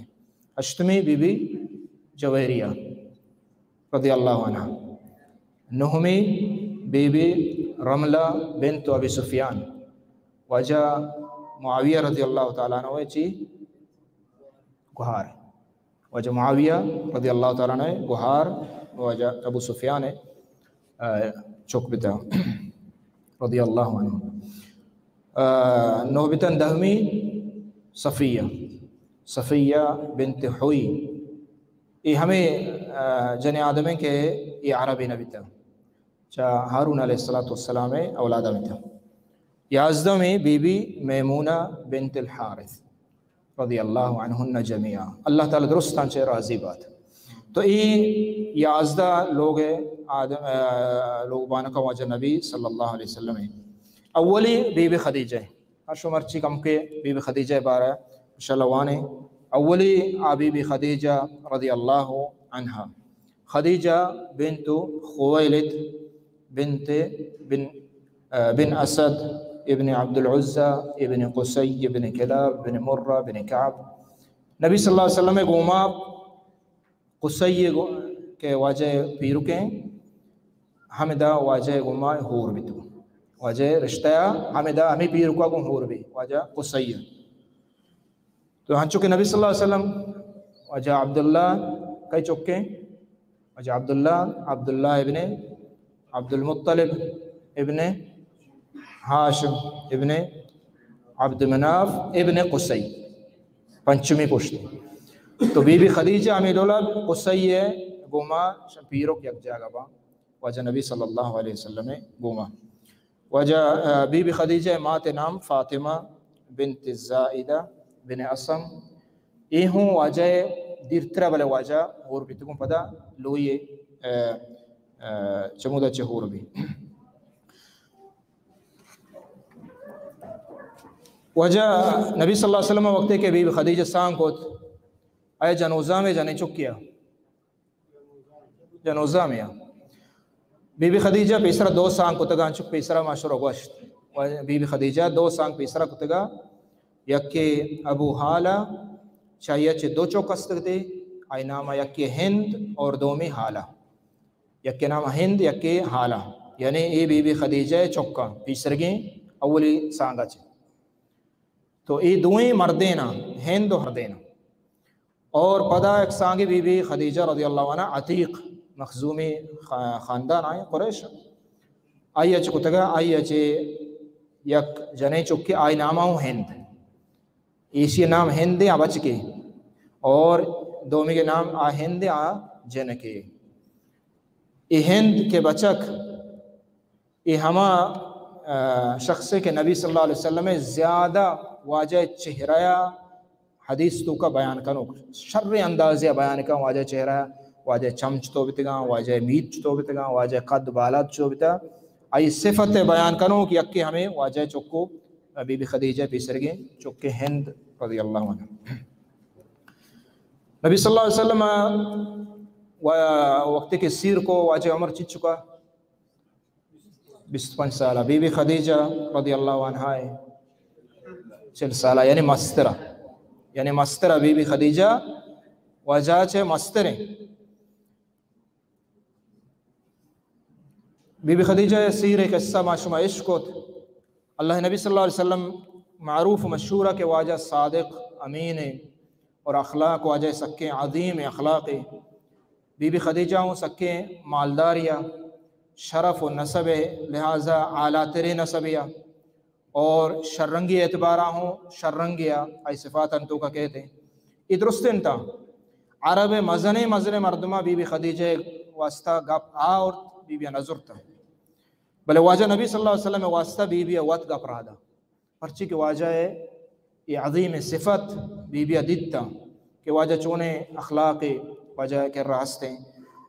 ہشتمی بی بی جویریہ رضی اللہ عنہا۔ نہمی بی بی رملہ بنت ابی سفیان۔ واجہ معاویہ رضی اللہ تعالیٰ عنہ چی گہار۔ واجہ معاویہ رضی اللہ تعالیٰ عنہ گہار واجہ ابو سفیان، آ، چک بیتا رضی اللہ عنہ۔ آ، نو بیتن دہمی صفیہ، صفیہ بنت حوی۔ اے ہمیں، آ، جن آدم ہیں کہ اے عربی نہ بیتا۔ چا ہارون علیہ الصلوۃ والسلام اولادا بیتا۔ یازدہمی بی بی میمونہ بنت الحارث رضی اللہ عنہن جمیعا۔ اللہ تعالیٰ درستان چہ راضی بات۔ تو اے یازدہ لوگ آدم، آ، لوگ بانکا واجہ نبی صلی اللہ علیہ وسلم۔ اولی بی بی خدیجہ۔ ہر شما مرچی کم کہ بی بی خدیجہ بارہ انشاءاللہ وانے۔ اولی آ بی بی خدیجہ رضی اللہ عنہا۔ خدیجہ بنت خویلد بنت بن، آ، بن اسد ابن عبد العزی ابن قصی ابن کلاب ابن مرہ ابن کعب۔ نبی صلی اللہ علیہ وسلم گوما قصی گو-، کہ واجہ پیرکیں، ہمدا واجہ گوما ہور بیتو۔ واجہ رشتہ ہمدا ہمیں پیرکا گوں ہور بی، واجہ قصی۔ تو ہنچو کہ نبی صلی اللہ علیہ وسلم، واجہ عبداللہ کئی چکیں؟ واجہ عبداللہ، عبداللہ ابن عبدالمطلب ابن ہاشم ابن عبد مناف ابن قصی، پنچمی پشت۔ تو بی بی خدیجہ ہمیں ڈولا قصی گوما پیرک یک جاگہ با۔ واجہ نبی صلی اللہ علیہ وسلم گوما۔ واجہ، آ، بی بی خدیجہ مات نام فاطمہ بنت زائدہ بن اسم، اے ہوں واجہ دیرترا بلے واجہ ہور بیتگوں پدا لوئی، آ، آ، چمودا چہ ہور بی۔ واجہ نبی صلی اللہ علیہ وسلم وقتے کہ بی بی خدیجہ سانگ کت، آیا جنوزامے جنیں چکیا۔ جنوزامیا۔ بی بی خدیجہ پیسرا دو سانگ کتگاں، چک پیسرا ما شروع گوشت۔ و بی بی خدیجہ دو سانگ پیسرا کتگا، یکے ابو ہالہ، چاہیا چہ دو چک استگ دے، آئی نام یکے ہند اور دومی ہالہ۔ یکے نام ہند، یکے ہالہ۔ یعنی اے بی بی خدیجہ چکاں پیسرگیں اولی سانگا چہ۔ تو اے دوئیں مردیناں، ہند و ہردیناں۔ اور پدا یک سانگے بی بی خدیجہ رضی اللہ عنہا، عتیق مخزومی خا-، خاندان آئیں قریش، آئی اچ کتگا، آئی اچ یک جنیں چکے، آئی نام ہوں ہند، ایشی نام ہند آ بچکے، اور دومی کے نام آ ہند آ جنکے۔ اے ہند کے بچک اے ہما، آ، شخص ہے کہ نبی صلی اللہ علیہ وسلم زیادہ واجہ چہرہ حدیث توکا بیان کنوک، شر اندازے بیان کن، واجہ چہرہ، واجہ چم چتو بتگاں، واجہ میت چتو بتگاں، واجہ قد بالاد چتو بتا، آئی صفت بیان کنوک یکے ہمیں واجہ چکو بی بی خدیجہ پیسرگیں چکے ہند رضی اللہ عنہ۔ نبی صلی اللہ علیہ وسلم و-، وقتی کہ سیر کو واجہ عمر چچکا بیست پنچ سالہ، بی بی خدیجہ رضی اللہ عنہا ہے چل سالہ، یعنی مسترہ، یعنی مسترہ بی بی خدیجہ واجہ چہ مستریں۔ بی بی خدیجہ سیر قصہ ما شما اشکت۔ اللہ نبی صلی اللہ علیہ وسلم معروف و مشہور ہے کہ واجہ صادق امین ہے اور اخلاق واجہ سکیں عظیم اخلاق ہے۔ بی بی خدیجہ ہوں سکیں مالداریا، شرف و نسب لحاظا اعلیٰ تریں نسبیا، اور شررنگی اعتبارا ہوں شررنگیا، آئی صفات انتو کا کہتے ہیں۔ یہ درست انتا عرب مزنے مزنے مردمہ بی بی خدیجہ واسطہ گپ آورت، بی بی نظرتا، بلے واجہ نبی صلی اللہ علیہ وسلم واسطہ بی بی وت گپ رادا۔ پرچی کہ واجہ ء اے عظیم صفت بی بی ء دیتا کہ واجہ چونیں اخلاق واجہ ء کرا ہستیں،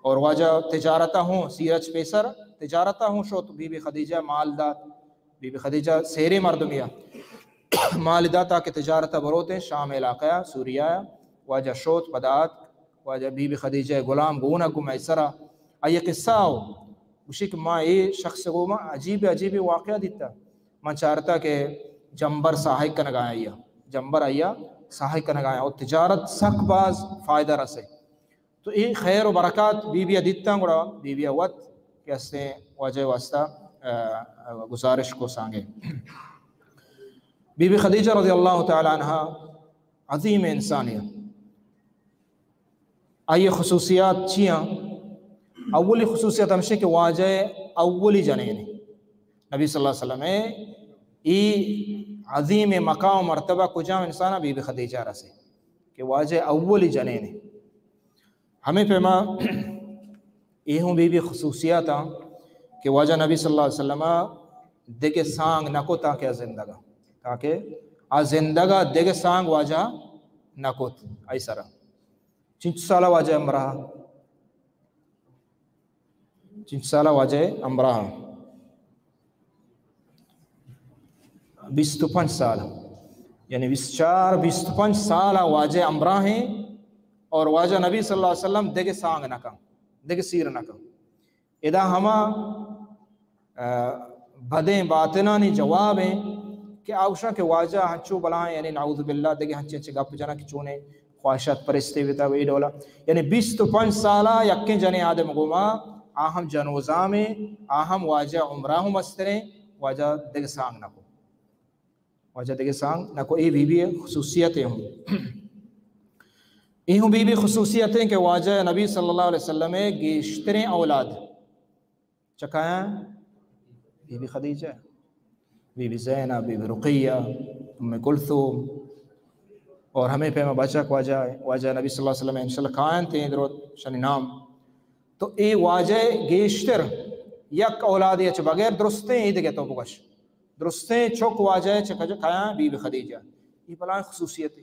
اور واجہ تجارت ء ہوں سیرچ پیسر تجارت ء ہوں شوت، بی بی خدیجہ مال دات، بی بی خدیجہ سیریں مردمیا مال دات تاکہ تجارت ء بروتیں شام علاقہ ء سوریا ء، واجہ شوت پدا آتک، واجہ بی بی خدیجہ ء غلام گون ء گوں میسرا آئی قصہ ہو گوشی کہ ما اے شخص گوں ما عجیب عجیب واقعہ دیتا۔ من چارتا کہ جمبر ساہگ کنگا آیا، جمبر آیا ساہگ کنگا آیا۔ اور تجارت سک باز فائدہ رسے۔ تو اے خیر و برکات بی بی دیتاں گڑا بی بی وت کہ استیں واجہ واسطہ، آ، آ، گزارش کو سانگے۔ بی بی خدیجہ رضی اللہ تعالی عنہا عظیم انسانی۔ آئی خصوصیات چیاں؟ اولی خصوصیت ہمشی کہ واجہ اولی جنین۔ نبی صلی اللہ علیہ وسلم ای عظیم مقام و مرتبہ کجام انسان بی بی خدیجہ رسے کہ واجہ اولی جنین۔ ہمیں پیما اے ہوں بی بی خصوصیات آں کہ واجہ نبی صلی اللہ علیہ وسلم دگہ سانگ نہ کت تاکہ آ زندگا، تاکہ آ زندگا دگہ سانگ واجہ نہ کت۔ آئی سرا چنچ سالہ واجہ امراہ، چنچ سالہ واجہ امراہ، بیست و پنچ سال، یعنی بیست چار، بیست پنچ سال واجہ امراہ ہیں اور واجہ نبی صلی اللہ علیہ وسلم دگہ سانگ نہ کن، دگہ سیر نہ کن۔ ادا ہما، آ، بدیں باطنانی جواب ہیں کہ آوشاں کہ واجہ ہنچو بلائیں، یعنی نعوذ باللہ دگہ ہنچیں ہنچیں گپ جناں کہ چونیں خواہشات پرستے بیتا و اے ڈولا۔ یعنی بیست و پنچ سالا یکیں جنیں آدم گوما، آ ہم جنوزامیں، آ ہم واجہ عمرا ہوں مستریں، واجہ دگہ سانگ نہ کو۔ واجہ دگہ سانگ نہ کو، اے بی بی خصوصیت ہوں۔ اے ہوں بی بی خصوصیت ہیں کہ واجہ نبی صلی اللہ علیہ وسلم گیشتریں اولاد چکایاں؟ بی بی خدیجہ، بی بی زینب، بی بی رقیہ، ام کلثوم، اور ہمیں پیما بچک واجہ، واجہ نبی صلی اللہ علیہ وسلم انشاءاللہ کائن تیں درو شنی نام۔ تو اے واجہ گیشتر یک اولادے چہ بغیر درستیں، اے دگہ تو بگش، درستیں چک واجہ چہ کج-، کایاں؟ Be be Khadija. اے بلائیں خصوصیتے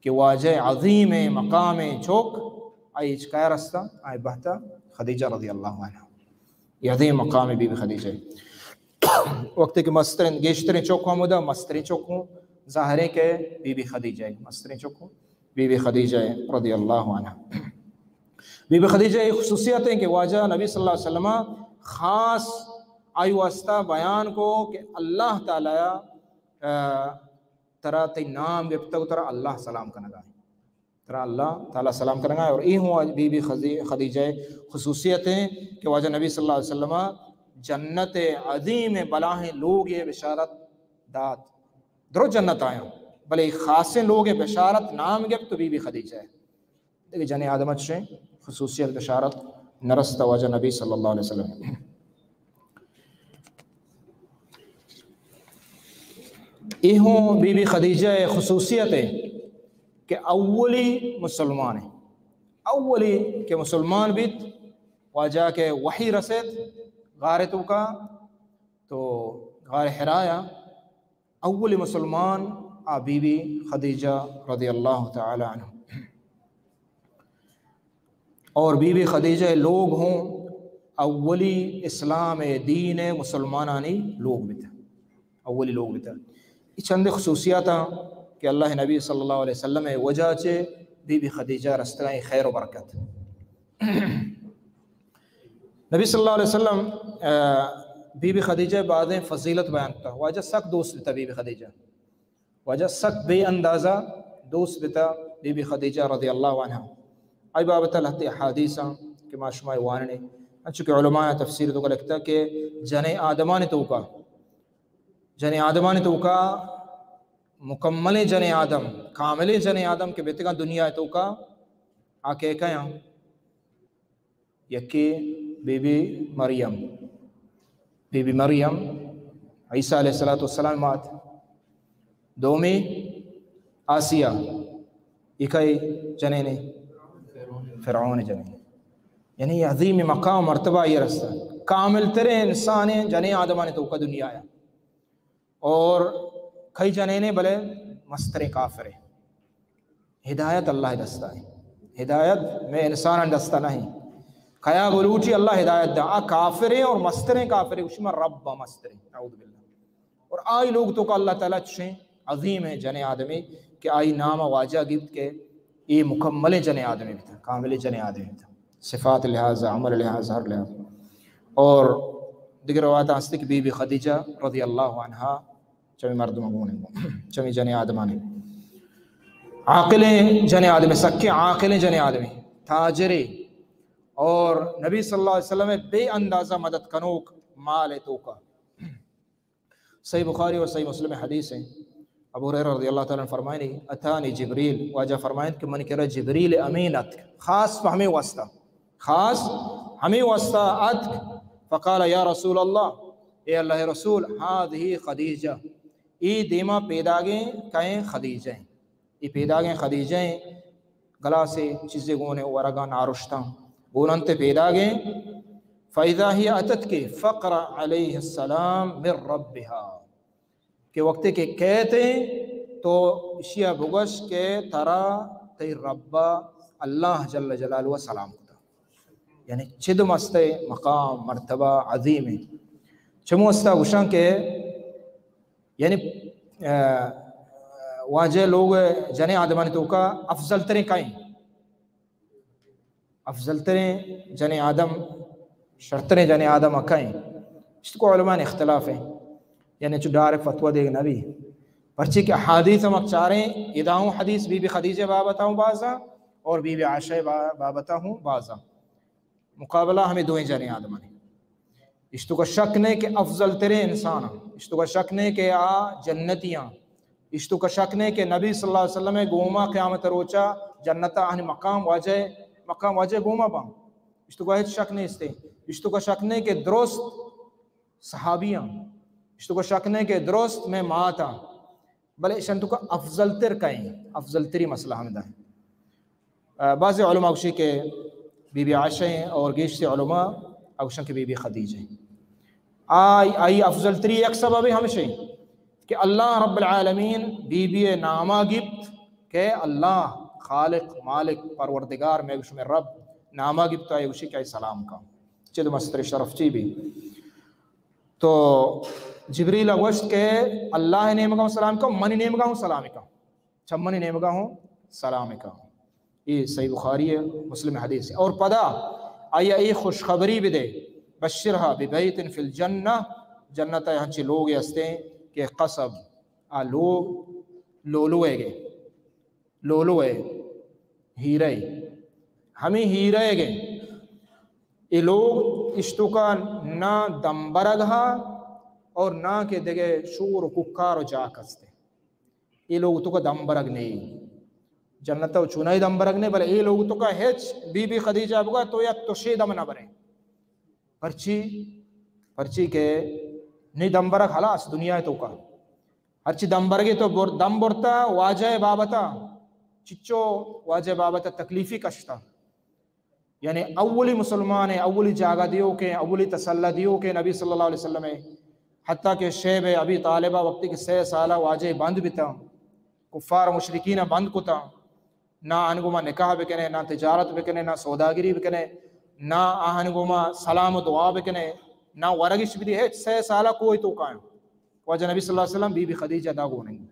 کہ واجہ عظیم مقام چک، آئی چہ کیا رستا؟ آئی بہتا خدیجہ رضی اللہ عنہا۔ اے عظیم مقام بی بی خدیجہ۔ وقتی کہ مستریں، گیشتریں چک ہمودا، مستریں چک ہوں، ظاہریں کہ بی بی خدیجہ، مستریں چک ہوں بی بی خدیجہ رضی اللہ عنہا۔ بی بی خدیجہ اے خصوصیت ہیں کہ واجہ نبی صلی اللہ علیہ وسلم خاص آئی واسطہ بیان کو کہ اللہ تعالی، آ، ترا تئی نام گپتگ، ترا اللہ سلام کنگا ہے۔ ترا اللہ تعالی سلام کنگا ہے۔ اور اے ہوں بی بی خزی-، خدیجہ خصوصیت ہیں کہ واجہ نبی صلی اللہ علیہ وسلم جنت عظیم بلاہیں لوگ یہ بشارت دات۔ درو جنت آیاں، بلے خاصیں لوگ بشارت نام گپت تو بی بی خدیجہ ہے۔ دگہ جنیں آدم چشیں خصوصیت بشارت نرست واجہ نبی صلی اللہ علیہ وسلم۔ اے ہوں بی بی خدیجہ خصوصیت ہے کہ اولی مسلمان ہے، اولی کہ مسلمان بیت، واجہ کہ وحی رسیت غار توکا، تو غار حرایا اولی مسلمان آ بی بی خدیجہ رضی اللہ تعالی عنہ۔ اور بی بی خدیجہ لوگ ہوں اولی اسلام دین مسلمانانی لوگ بیتا، اولی لوگ بیتا۔ اے چند خصوصیات ہیں کہ اللہ نبی صلی اللہ علیہ وسلم وجہ چے بی بی خدیجہ رستگاں خیر و برکت۔ نبی صلی اللہ علیہ وسلم، آ، بی بی خدیجہ بازیں فضیلت بیان کتا۔ واجہ سک دوست بیتا بی بی خدیجہ۔ واجہ سک بے اندازہ دوست بیتا بی بی خدیجہ رضی اللہ عنہا۔ آئی بابت لہتے احادیث ہیں کہ ما شما واننے، انچو کہ علماء تفسیر توکا لکھتا کہ جنیں آدمانی توکا، جنیں آدمانی توکا مکملیں جنیں آدم، کاملیں جنیں آدم کہ بیتگاں دنیا توکا، آ کہ کیاں؟ یکے بی بی مریم، بی بی مریم عیسیٰ علیہ الصلوۃ والسلام مات۔ دومی آسیہ، اکئی جنینے؟ فرعون جنینے۔ یعنی عظیم مقام مرتبہ یہ رستہ، کامل ترین انسان جنیں آدمانی توکا دنیا ہے۔ اور کئی جنینے بلے مستریں کافرے۔ ہدایت اللہ دستا ہے۔ ہدایت میں انسان دستا نہیں۔ کیا بلوچی اللہ ہدایت دا۔ آ کافرے اور مستریں کافرے، اسی میں رب مستریں۔ اعوذ باللہ۔ اور آئی لوگ توکا اللہ تعالی چشیں عظیم ہیں جنیں آدمی کہ آئی نام واجہ گیت کہ اے مکمل جنیں آدمی بیتا، کامل جنیں آدمی بیتا۔ صفات لحاظ، عمل لحاظ، ہر لحاظ۔ اور دیگر روایت ہستی کہ بی بی خدیجہ رضی اللہ عنہا چمی مردم گون ہیں، چمی جنیں آدمانی۔ عاقلیں جنیں آدمی، سکیں عاقلیں جنیں آدمی، تاجرے اور نبی صلی اللہ علیہ وسلم بے اندازہ مدد کنوک مال توکا۔ صحیح بخاری اور صحیح مسلم حدیث ہیں۔ ابو ہریرہ رضی اللہ تعالی عنہ فرمائنی، اتانی جبریل، واجہ فرمائن کہ من کرا جبریل امین اتک، خاص پہ ہمیں واسطہ، خاص ہمیں واسطہ اتک، فقال یا رسول اللہ، اے اللہ رسول، هذه خدیجہ، اے دیما پیداگیں کئیں؟ خدیجہ ہیں۔ اے پیداگیں خدیجہ ہیں، گلاسے چیزے گونے ورگا نارشتاں گون انت پیداگیں۔ فاذا هي اتتك فاقرأ عليها السلام من ربها، کہ وقتے کہ کیت تو اشیا بگوش کہ ترا تئی ربا اللہ جل جلالہ سلام کتا۔ یعنی چد مستہ مقام، مرتبہ عظیم ہے۔ چمو استا گوشاں کہ یعنی، آ، واجہ لوگ جنیں آدمانی توکا افضل تریں کئیں؟ افضل تریں جنیں آدم، شرتریں جنیں آدم کئیں؟ اشتکو علماء اختلاف ہیں، یعنی چو ڈائریکٹ فتویٰ دیگ نبی، پرچے کہ احادیث ہم چاریں، ادا ہوں حدیث بی بی خدیجہ بابتا ہوں بازا اور بی بی عائشہ با-، بابتا ہوں بازا۔ مقابلہ ہمیں دوئیں جنیں آدمانی۔ اشتو کا شک نہیں کہ افضل ترین انسان ہیں۔ اشتو کا شک نہیں کہ آ جنتی ہیں۔ اشتو کا شک نہیں کہ نبی صلی اللہ علیہ وسلم گوما قیامت روچا جنتا آہنی مقام واجہ، مقام واجہ گوما باں۔ اشتو کا ہچ شک نہیں استے۔ اشتو کا شک نہیں کہ درست صحابی ہیں۔ اشتو کا شک نہیں کہ درست میں مات ہیں۔ بلے اشان توکا افضل تر کئیں؟ افضل تری مسئلہ ہمدا ہے۔ آ، بعض علماء گوشی کہ بی بی عائشہ ہیں اور گیشتر علماء گوشن کہ بی بی خدیجہ۔ آئی، آئی افضل تری یک سبب ہمشہ کہ اللہ رب العالمین بی بی ناما گپت کہ اللہ خالق مالک پروردگار، میں گوش میں رب ناما گپت، آئی گوشی کہ آئی سلام کا۔ چد مستر شرف چی بھی۔ تو جبریل گوشت کہ اللہ نیمگا ہوں سلام کا، منی نیمگا ہوں سلام کا، چمنی نیمگا ہوں سلام کا۔ یہ صحیح بخاری ہے، مسلم حدیث ہے۔ اور پدا آیا یہ خوشخبری بدے، بشرها ببیت فی الجنہ، جنت ہنچے لوگ ہستے کہ قصب، آ لوگ لولو ہے گے، لولو ہے، ہیرہ ہے۔ ہمیں ہیرہ ہے گے۔ یہ لوگ اشتوکا نہ دمبرگ ہا اور نہ کہ دگہ شور و ککار و جاک ہستے۔ اے لوگ توکا دمبرگ نہیں۔ جنت و چونائی دمبرگ نہیں، بلے اے لوگ توکا ہچ بی بی خدیجہ بگا تو یا تشے دم نہ برے۔ پرچی؟ پرچی کہ نی دمبرگ ہلاس دنیا توکا۔ ہرچی دمبرگے تو بر-، دم برتا واجہ بابتا۔ چچو واجہ بابتا تکلیفی کشتا۔ یعنی اولی مسلمان ہے، اولی جاگہ دیو کے، اولی تسلہ دیو کے نبی صلی اللہ علیہ وسلم ہے۔ حتیٰ کہ شیب ابی طالبہ وقتی کہ سے سالہ واجہ بند بیتا، کفار و مشرکین بند کتا، نہ آہن گوما نکاح بکنے، نہ تجارت بکنے، نہ سوداگری بکنے، نہ آہن گوما سلام و دعا بکنے، نہ ورگش بدی، ہچ سے سالہ کوئی تو کائیں۔ واجہ نبی صلی اللہ علیہ وسلم بی بی خدیجہ دا گون انت۔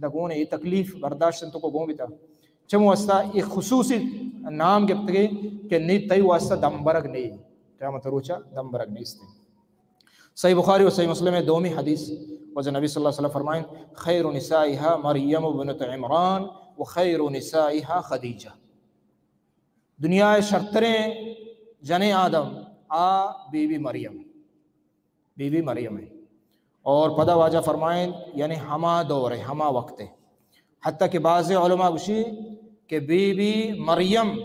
دا گون اے تکلیف برداشت انت کو گون بیتا۔ چم واسطہ اے خصوصی نام گپتگے کہ نی تئی واسطہ دمبرگ نہیں۔ قیامت روچا دمبرگ نیست۔ صحیح بخاری و صحیح مسلم ہے دومی حدیث۔ واجہ نبی صلی اللہ علیہ وسلم فرمائیں، خیر نسائها مریم بنت عمران و خیر نسائها خدیجہ۔ دنیا شرتریں جنیں آدم آ بی بی مریم۔ بی بی مریم ہے۔ اور پدا واجہ فرمائیں، یعنی ہما دور ہے، ہما وقت ہے۔ حتیٰ کہ بعض علماء گوشی کہ بی بی مریم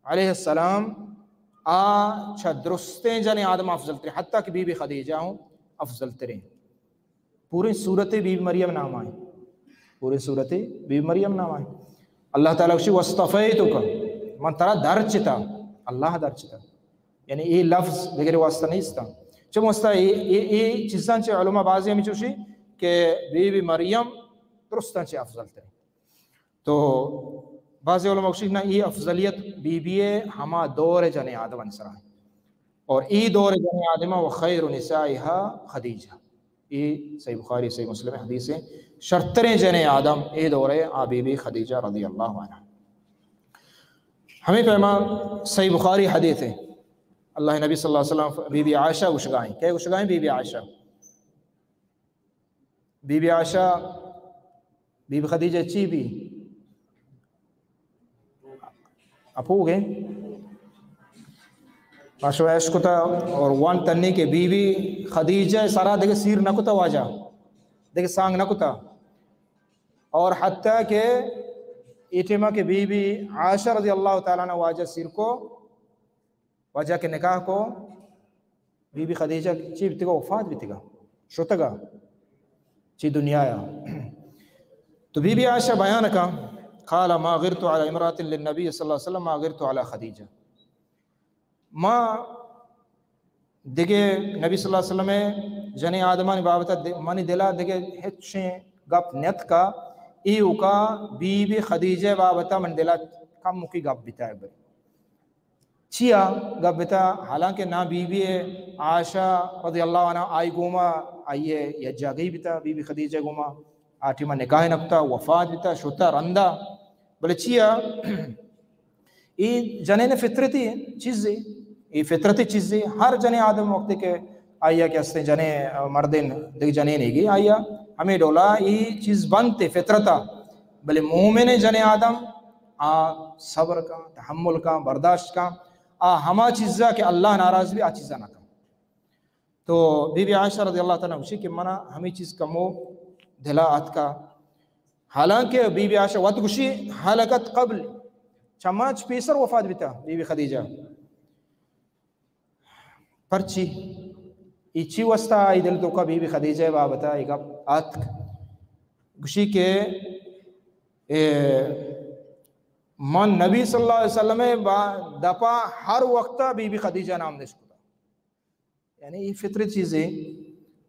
علیہ السلام آ چہ درستیں جنیں آدم افضل ترین، حتیٰ کہ بی بی خدیجہ ہوں افضل ترین۔ پوری صورت بی بی مریم نام آئیں۔ پوری صورت بی بی مریم نام آئیں۔ اللہ تعالیٰ گوشی، واصطفیتک، من ترا درچتا، اللہ درچتا۔ یعنی اے لفظ دگرے واسطہ نیستا۔ چہ واسطہ اے، اے، اے چیزاں چہ علماء بعضی ہمیں چوشی کہ بی بی مریم درستاں چہ افضل ترین۔ تو بعضی علماء گوشی نہ، اے افضلیت بی بی ہے ہما دور جنیں آدم انسرا ہے۔ اور اے دور جنیں آدم و خیر نسائها خدیجہ۔ اے صحیح بخاری، صحیح مسلم حدیث ہے۔ شرتریں جنیں آدم اے دور ہے، آ بی بی خدیجہ رضی اللہ عنہ۔ ہمیں پیما صحیح بخاری حدیث ہے۔ اللہ نبی صلی اللہ علیہ وسلم بی بی عائشہ گوشگائیں۔ کیا گوشگائیں بی بی Aisha? Be be Aisha, be be Khadija چی بی؟ اپوگے؟ ماشو ایش کتا اور وان تنی کہ بی بی خدیجہ سرا دگہ سیر نہ کتا واجہ، دگہ سانگ نہ کتا۔ اور حتیٰ کہ اے ٹیما کہ بی بی عائشہ رضی اللہ تعالیٰ عنہ واجہ سیر کو، واجہ کہ نکاح کو، بی بی خدیجہ چی بیتگا؟ وفات بیتگا، شتگا چی دنیا یا۔ تو بی بی عائشہ بیان کا، قال ما غرت على امرأة للنبي صلى الله عليه وسلم ما غرت على خديجة۔ ما دگہ نبی صلی اللہ علیہ وسلم جنیں آدمانی بابت منی دلا دگہ ہچیں گپ نیت کا، ایوکا بی بی خدیجہ بابت من دلا کم مکی گپ بیتا ہے۔ چیا گپ بیتا؟ حالانکہ نا بی بی عائشہ رضی اللہ عنہ آئی گوما آئی یک جاگہی بیتا، بی بی خدیجہ گوما آ ٹیما نکاح نہ کتا، وفات بیتا، شتا رندا۔ بلے چیا؟ اے جنین فطرتی چیزے، اے فطرتی چیزے۔ ہر جنین آدم وقتی کہ آیا کہ ہستیں جنین، مردین دگہ جنین ایگی آیا ہمیں ڈولا اے چیز بنتے فطرتا۔ بلے مومن جنین آدم آ صبر کا، تحمل کا، برداشت کا، آ ہما چیزا کہ اللہ ناراض بھی آ چیزا نہ کا۔ تو بی بی عائشہ رضی اللہ تعالیٰ عنہا گوشی کہ منا ہمیں چیز کمو دلا آتکا۔ حالانکہ بی بی عائشہ وت گوشی، حلقت قبل، چماچ پیسر وفات بیتا بی بی خدیجہ۔ پرچی؟ ای چی واسطہ آئی دل توکا بی بی خدیجہ بابتا ای گپ آتک؟ گوشی کہ اے من نبی صلی اللہ علیہ وسلم با دپا ہر وقت بی بی خدیجہ نام نشکتا۔ یعنی یہ فطری چیزیں،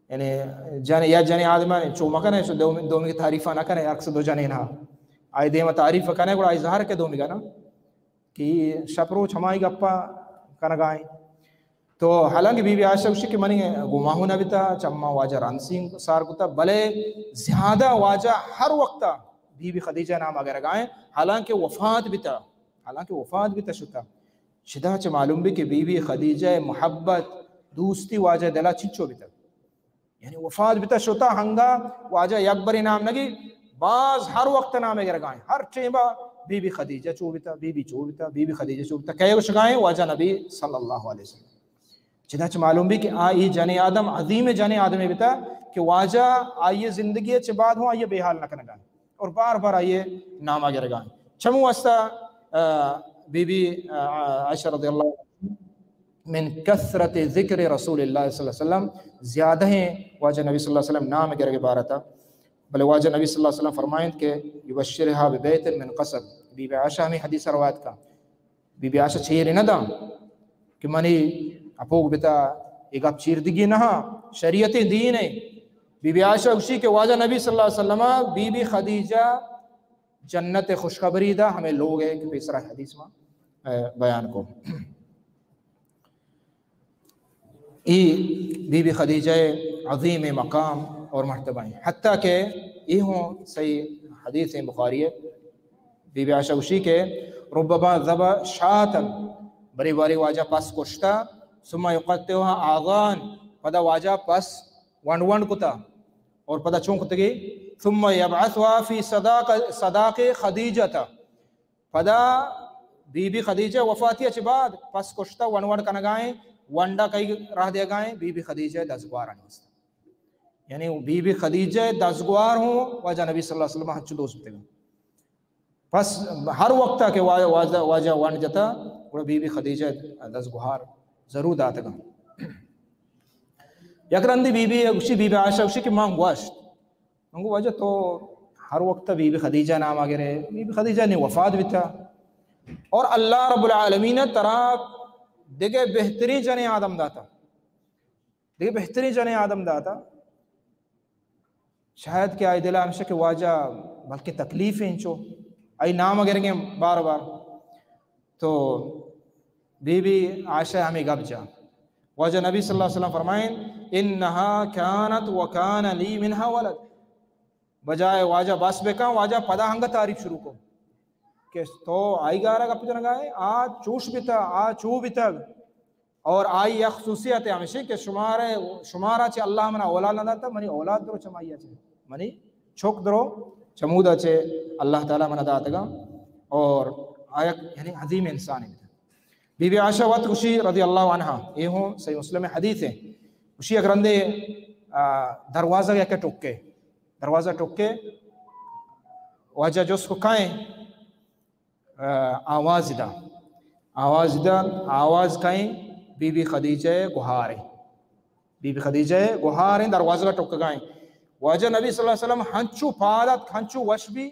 یعنی جن یا جن آدمان چو مکنے، چو دومی، دومی کی تعریفہ نہ کنے، عکس دو جنین ہا۔ آئی دیما تعریف کنے، گڑا آئی ظاہر کے دومی گا نا کہ شپ روچ ہمائی گپا کنگائیں۔ تو حالانکہ بی بی عائشہ گوشی کہ منی گماہو نہ بیتا، چما واجہ رنسین سار کتا، بلے زیادہ واجہ ہر وقت بی بی خدیجہ نام اگر گائیں، حالانکہ وفات بیتا، حالانکہ وفات بیتا شتا۔ چدا چہ معلوم بی کہ بی بی خدیجہ محبت، دوستی واجہ دلا چنچو بیتا۔ یعنی وفات بیتا شتا ہنگا واجہ یک بری نام نگی، باز ہر وقت نام گرگائیں، ہر ٹیما بی بی خدیجہ چو بیتا، بی بی چو بیتا، بی بی خدیجہ چو بیتا۔ کئے گوشگائیں؟ واجہ نبی صلی اللہ علیہ وسلم۔ چدا چہ معلوم بی کہ آ ای جن آدم، عظیم جن آدم بیتا کہ واجہ آئی زندگی چہ بعد ہوں آئی بے حال نہ کنگائیں اور بار بار آئی نام گرگائیں۔ چمو واسطہ، آ، بی بی، آ، عائشہ رضی اللہ عنہ من کثرت ذکر رسول اللہ صلی اللہ علیہ وسلم، زیادہ ہیں واجہ نبی صلی اللہ علیہ وسلم نام گرگ بارتا۔ بلے واجہ نبی صلی اللہ علیہ وسلم فرمائیں کہ یبشرها ببیت من قصب، بی بی عائشہ ہمیں حدیث روایت کا، بی بی عائشہ چیر نہ داں کہ منی اپوگ بتا، یہ گپ چیر دگی نہ، شریعت دین ہے۔ بی بی عائشہ گوشی کہ واجہ نبی صلی اللہ علیہ وسلم بی بی خدیجہ جنت خوشخبری دا، ہمیں لوگ ہے کہ پیسرا حدیث ما، اے، بیان کو۔ ای بی بی خدیجہ عظیم مقام اور مرتبہ ہیں، حتیٰ کہ یہ ہوں صحیح حدیث ہیں بخاری ہے، بی بی عائشہ گوشی کہ ربما ذبح شاة، بری باری واجہ پس کشتا، ثم یقطعها اعضاء، پدا واجہ پس ونڈ ونڈ کتا اور پدا چون کتگی، ثم یبعثها فی صداق، صداق خدیجہ، پدا بی بی خدیجہ وفاتی چہ بعد پس کشتا ونڈ ونڈ کنگائیں، ونڈا کئی راہ دیگائیں، بی بی خدیجہ دزگوارانی واسطہ۔ یعنی بی بی خدیجہ دزگوار ہوں واجہ نبی صلی اللہ علیہ وسلم ہنچو دوست بتگا۔ پس ہر وقتا کہ وا-، واجہ، واجہ ونڈ جتا، گڑا بی بی خدیجہ دزگوار ضرور داتگا۔ یک رندی بی بی گوشی، بی بی عائشہ گوشی کہ من گوشت، من گو واجہ تو ہر وقت بی بی خدیجہ نام گرے، بی بی خدیجہ نی وفات بیتا اور اللہ رب العالمین ترا دگہ بہترین جن آدم داتا، دگہ بہترین جن آدم داتا۔ شاید کہ آئی دل ہمیشہ کہ واجہ بلکہ تکلیف انچو، آئی نام گرگیں بار بار۔ تو بی بی عائشہ ہمیں گپ جا۔ واجہ نبی صلی اللہ علیہ وسلم فرمائیں، انها كانت وكان لي منها ولد۔ بجائے واجہ بس بکن، واجہ پدا ہنگا تعریف شروع کو کہ تو آئی گارا گپ جنگا ہے، آ چوش بیتا، آ چو بیتگ۔ اور آئی یک خصوصیت ہمیشہ کہ شمارے، شمارا چہ اللہ منا اولاد نہ داتا، منی اولاد درو چمائی چہ، منی چوک درو چمودا چہ اللہ تعالی منا داتگا۔ اور آیا یعنی عظیم انسان ہے۔ بی بی عائشہ وت گوشی رضی اللہ عنہا، یہ ہوں صحیح مسلم حدیث ہے، گوشی یک رندے، آ، دروازہ یک ٹکے، دروازہ ٹکے، واجہ جست کو کائیں، آ، آواز دا، آواز دا، آواز کائیں، بی بی خدیجہ گوہاریں، بی بی خدیجہ گوہاریں، دروازہ ٹکگائیں۔ واجہ نبی صلی اللہ علیہ وسلم ہنچو پاد ات، ہنچو وش بی،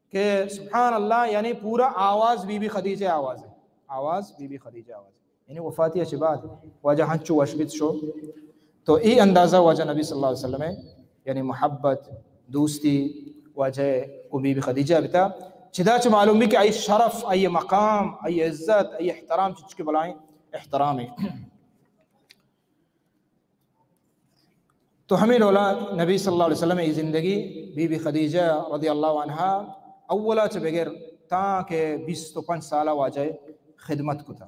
کہ سبحان اللہ، یعنی پورا آواز بی بی خدیجہ آواز ہے، آواز بی بی خدیجہ آواز ہے۔ یعنی وفاتی چہ بعد واجہ ہنچو وش بیت شو۔ تو ای اندازہ واجہ نبی صلی اللہ علیہ وسلم ہے، یعنی محبت، دوستی واجہ کو بی بی خدیجہ بتا۔ چدا چہ معلوم بی کہ آئی شرف، آئی مقام، آئی عزت، آئی احترام چچکے بلائیں احترام ہے۔ تو ہمیں ڈولا نبی صلی اللہ علیہ وسلم ای زندگی بی بی خدیجہ رضی اللہ عنہا اولا چہ بگر تاں کہ بیست و پنچ سالہ واجہ خدمت کتا۔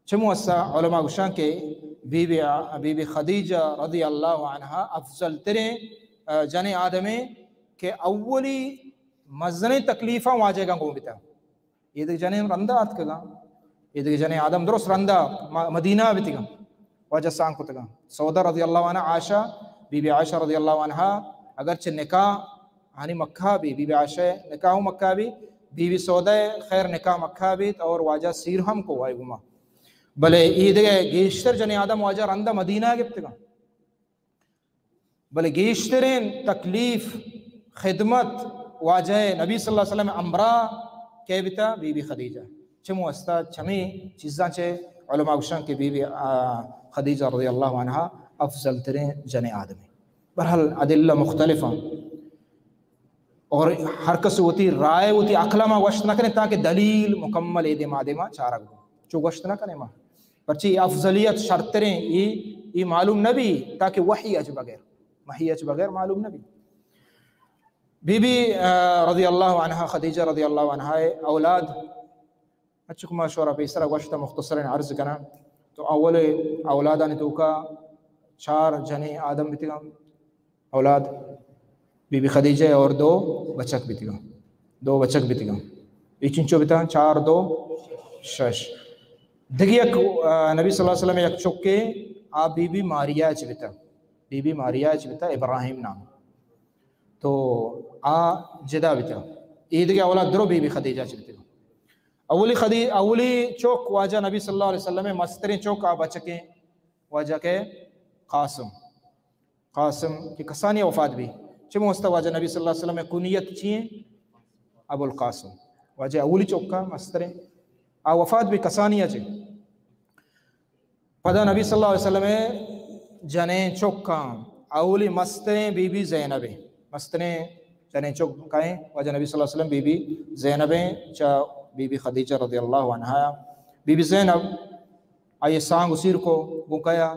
چمو اسا علماء گوشاں کہ بی بی، بی بی خدیجہ رضی اللہ عنہا افضل تریں، آ، جن آدمیں کہ اولی مزنیں تکلیفاں واجہ گوں بتا۔ اے دگہ جنین رندا آتکگاں، اے دگہ جنین آدم درست رندا م-، مدینہ بیتگاں، واجہ سانگ کتگاں۔ سودا رضی اللہ عنہا، عائشہ، بی بی عائشہ رضی اللہ عنہا، اگرچہ نکاح ہانی مکہ بی، بی بی عائشہ نکاح مکہ بی، بی بی سودا خیر نکاح مکہ بیت اور واجہ سیر ہم کو آئی گما۔ بلے اے دگہ گیشتر جنین آدم واجہ رندا مدینہ گپتگاں۔ بلے گیشتریں تکلیف خدمت واجہ نبی صلی اللہ علیہ وسلم امرا کئے بیتا؟ بی بی خدیجہ۔ چمو استا چمی چیزاں چہ علماء گوشن کہ بی بی، آ، خدیجہ رضی اللہ عنہا افضل ترین جنیں آدمی۔ بہرحال ادلہ مختلف ہیں اور ہر کس وتی رائے وتی عقل ما گوشت نہ کریں تاکہ دلیل مکمل اے دیما دیما چارگ بو۔ چو گوشت نہ کریں ما۔ پرچی افضلیت شرتریں اے، اے معلوم نہ بی تاکہ وحی اچ بغیر، وحی اچ بغیر معلوم نہ بی۔ بی بی، آ، رضی اللہ عنہا، خدیجہ رضی اللہ عنہا اولاد، اچھک ما شورا پیسرا گوشت مختصرا عرض کناں۔ تو اول اولادانی توکا چار جنیں آدم بیتگاں، اولاد بی بی خدیجہ اور دو بچک بیتگاں، دو بچک بیتگاں۔ اے چنچو بیتاں؟ چار دو شش۔ دگہ یک، آ، نبی صلی اللہ علیہ وسلم یک چکے آ بی بی ماریا چ بیتا، بی بی ماریا چ بیتا، ابراہیم نام۔ تو آ جدا بیتا۔ اے دگہ اولاد درو بی بی خدیجہ چ بیتا۔ اولی خدی-، اولی چوک واجہ نبی صلی اللہ علیہ وسلم مستریں چوک آ بچکیں واجہ کہ قاسم۔ قاسم کہ کسانی وفات بی۔ چمو استا واجہ نبی صلی اللہ علیہ وسلم کنیت چی ہیں؟ ابو القاسم۔ واجہ اولی چوکا مستریں آ وفات بی کسانی چ۔ پدا نبی صلی اللہ علیہ وسلم جنیں چکاں اولی مستریں بی بی زینب ہیں۔ مستریں جنیں چک کئیں؟ واجہ نبی صلی اللہ علیہ وسلم بی بی زینب ہیں، چا بی بی خدیجہ رضی اللہ عنہا۔ بی بی زینب آئی سانگ اسیر کو گوں کیا؟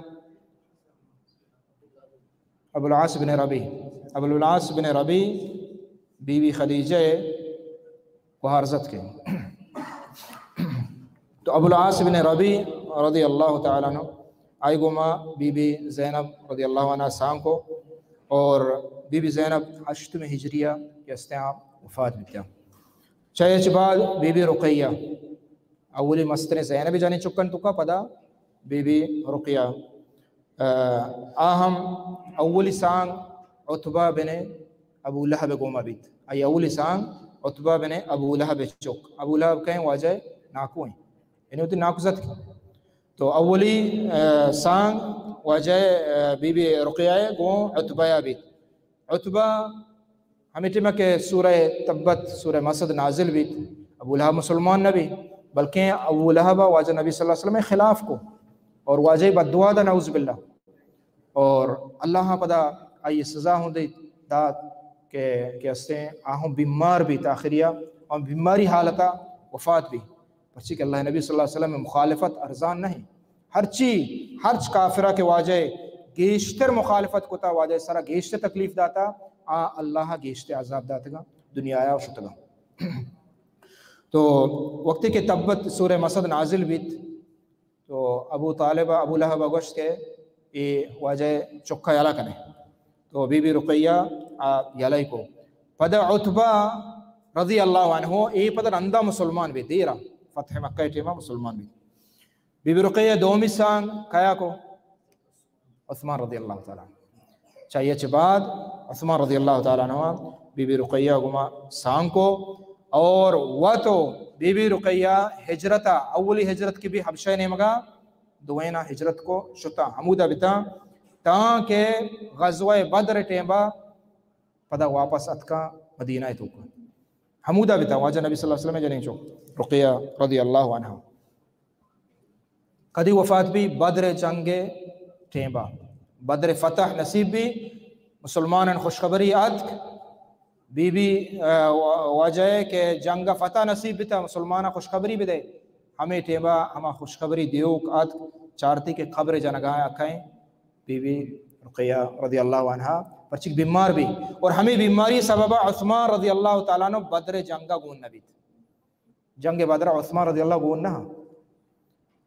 ابو العاص بن ربیع۔ ابو العاص بن ربیع بی بی خدیجہ گوہارزت کے۔ تو ابو العاص بن ربیع رضی اللہ تعالی عنہ آئی گوما بی بی زینب رضی اللہ عنہا سانگ کو اور بی بی زینب ہشتم ہجریہ کہ استیں آ وفات بیتا۔ چہ اچ بعد بی بی رقیہ، اولی مستریں زینب جنیں چکن توکا، پدا بی بی رقیہ، آ، آ ہم اولی سانگ عتبہ بن ابو لہب گوما بیت۔ آئی اولی سانگ عتبہ بن ابو لہب چک۔ ابو لہب کئیں؟ واجہ ناکو ہیں۔ یعنی وتی ناکو زتک۔ تو اولی، آ، سانگ واجہ، آ، بی بی رقیہ گوں عتبہ بیت۔ عتبہ ہمے ٹائم کہ سورہ تبت، سورہ مسد نازل بیت، ابو لہب مسلمان نہ بی، بلکیں ابو لہب واجہ نبی صلی اللہ علیہ وسلم خلاف کو اور واجہ بددعا دا، نعوذ باللہ۔ اور اللہ پدا آئی سزا ہوں دے دات کہ، کہ استیں آہوں بیمار بیت، آخریا اور بیماری حالتا وفات بی۔ پرچی کہ اللہ نبی صلی اللہ علیہ وسلم مخالفت ارزان نہیں۔ ہرچی، ہرچ کافرہ کہ واجہ گیشتر مخالفت کتا، واجہ سرا گیشتر تکلیف داتا، آ اللہ گیشتر عذاب داتگا، دنیا آیا شتگا۔ تو وقتی کہ تبت سورہ مسد نازل بیت، تو ابو طالب، ابو لہب گوشت کہ اے واجہ چکا یلا کنے۔ تو بی بی رقیہ آ یلہ کو۔ پدا عتبہ رضی اللہ عنہ، اے پدا رندا مسلمان بی، دیرا فتح مکہ ٹیما مسلمان بی۔ بی بی رقیہ دومی سانگ کیا کو؟ عثمان رضی اللہ تعالی عنہ۔ چاہیے چہ بعد عثمان رضی اللہ تعالی عنہ بی بی رقیہ گما سانگ کو اور وتو بی بی رقیہ ہجرتا، اولی ہجرت کی بی حبشہ نیمگا، دوینا ہجرت کو شتا ہمودا بتا تاں کہ غزوہ بدر ٹیمبا پدا واپس اتکا مدینہ توکا۔ ہمودا بتا واجہ نبی صلی اللہ علیہ وسلم جنیں چو رقیہ رضی اللہ عنہا۔ کدی وفات بی؟ بدر جنگ ٹیمبا۔ بدر فتح نصیب بی، مسلمانان خوشخبری آتک، بی بی، آ، واجہ کہ جنگ فتح نصیب بتا، مسلمان خوشخبری بدے۔ ہمیں ٹیمبا ہما خوشخبری دیوک آتک، چارتی کہ قبر جنگا کئیں بی بی رقیہ رضی اللہ عنہا، پرچک بیمار بی اور ہمیں بیماری سببا عثمان رضی اللہ تعالی عنہ بدر جنگا گون نبیت۔ جنگ بدر عثمان رضی اللہ گون نہ،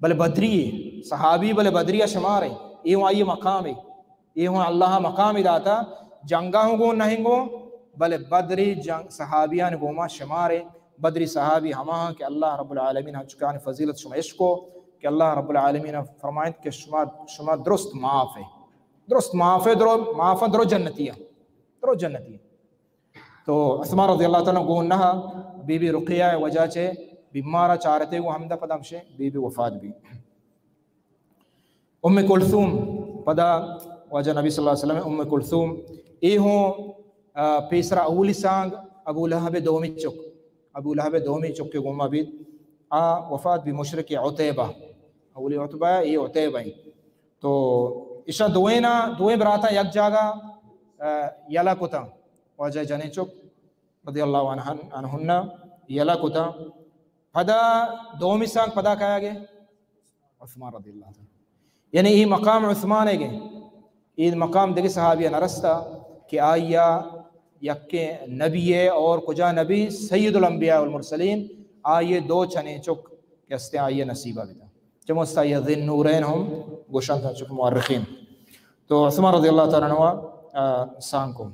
بلے بدری صحابی، بلے بدری شمار ہے، اے ہوں آئی مقام ہے، اے ہوں اللہ مقام داتا، جنگا ہوں گون نہیں گون، بلے بدری جنگ صحابیان گوما شمار ہے۔ بدری صحابی ہما ہاں کہ اللہ رب العالمین ہم چکان فضیلت شما عشق کو کہ اللہ رب العالمین فرمائنت کہ شما، شما درست معاف ہے، درست معاف ہے، درو معاف ہے، درو جنتی ہے، درو جنتی ہے۔ تو عثمان رضی اللہ تعالی عنہ گون نہ، بی بی رقیہ وجہ چے بیمارا چارتے گو ہمدا پدا ہمشے بی بی وفات بی۔ ام کلثوم پدا واجہ نبی صلی اللہ علیہ وسلم ام کلثوم اے ہوں، آ، پیسرا اولی سانگ ابو لہب دومی چک۔ ابو لہب ءِ دومی چکے گوما بیت، آ وفات بی مشرک عتیبہ، اولی عتبہ، اے عتیبہ ایں۔ تو ایشاں دوئینا، دوئیں براتاں یک جاگہ، آ، یلہ کتاں۔ واجہ جنیں چک رضی اللہ عنہ، عنہن یلہ کتاں۔ پدا دومی سانگ پدا کایا گئے؟ عثمان رضی اللہ تعالی۔ یعنی اے مقام عثمان ءِ گئے، اے مقام دگہ صحابی ءَ نہ رستا کہ آئی ءَ یکیں نبی ءِ، اور کجا نبی؟ سید الانبیاء والمرسلین، آئی ءِ دو چنیں چک کہ استیں آئی ءَ نصیبہ بیتا۔ چموستا آئی ءَ ذی النورین ہم گوشنت چک مورخین۔ تو عثمان رضی اللہ تعالی عنہ، آ، سانگ کو۔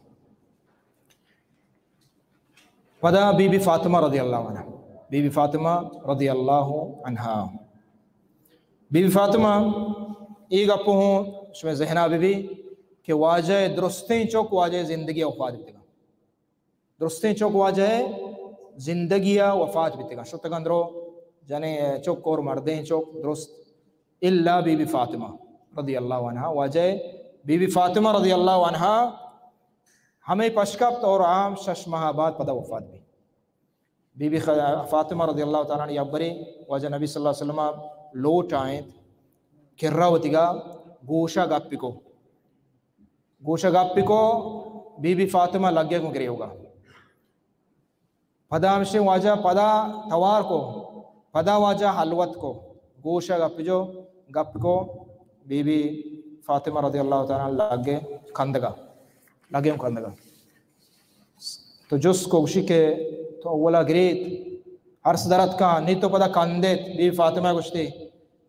پدا بی بی فاطمہ رضی اللہ عنہا، بی بی فاطمہ رضی اللہ عنہا، بی بی فاطمہ، اے گپ ہوں شمئے ذہنا بہ بی کہ واجہ ءِ درستیں چک واجہ ءِ زندگی ءَ وفات بیتگاں۔ درستیں چک واجہ ءِ زندگی ءَ وفات بیتگاں۔ شتگاں درو جنیں چک اور مردیں چک درست، الا بی بی فاطمہ رضی اللہ عنہا۔ واجہ ءِ بی بی فاطمہ رضی اللہ عنہا ہمے پشکپت اور عام شش ماہ بعد پدا وفات بی۔ بی بی خ-، فاطمہ رضی اللہ تعالی عنہا یک برے واجہ نبی صلی اللہ علیہ وسلم لوٹ آئیں، کرا وتیگا گوشا گپی کو۔ گوشا گپی کو، بی بی فاطمہ لگے گوں گریوگا۔ پدا ہمشیں واجہ پدا توار کو، پدا واجہ حلوت کو، گوشا گپ جو، گپ کو، بی بی فاطمہ رضی اللہ تعالی عنہا لگے کندگا، لگے کندگا۔ تو جست کو، گوشی کہ تو اولا گریت، ارس درت کان، نی تو پدا کندت۔ بی بی فاطمہ گوشتی،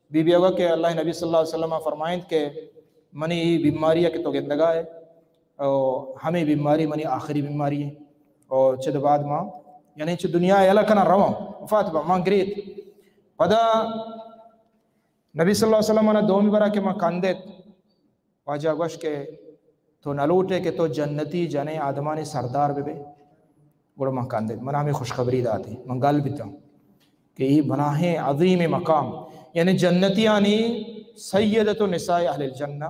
بی بی ءَ گوشت کہ اللہ ءِ نبی صلی اللہ علیہ وسلم فرمائنت کہ منی اے بیماری ءَ کہ تو گندگا ئے، او ہمے بیماری منی آخری بیماری ایں، او چد بعد ما، یعنی چہ دنیا ءَ یلہ کناں رواں، وفات باں، ما گریت۔ پدا نبی صلی اللہ علیہ وسلم ءَ دومی برا کہ ما کندت، واجہ گوشت کہ تو نہ لوٹے کہ تو جنتی جنیں آدمانی سردار بہ بے؟ گڑا من کندت، من ہمے خوشخبری داتی، من گل بیتاں کہ اے بلاہیں عظیم مقام، یعنی جنتیانی سیدۃ نساء اہل الجنہ،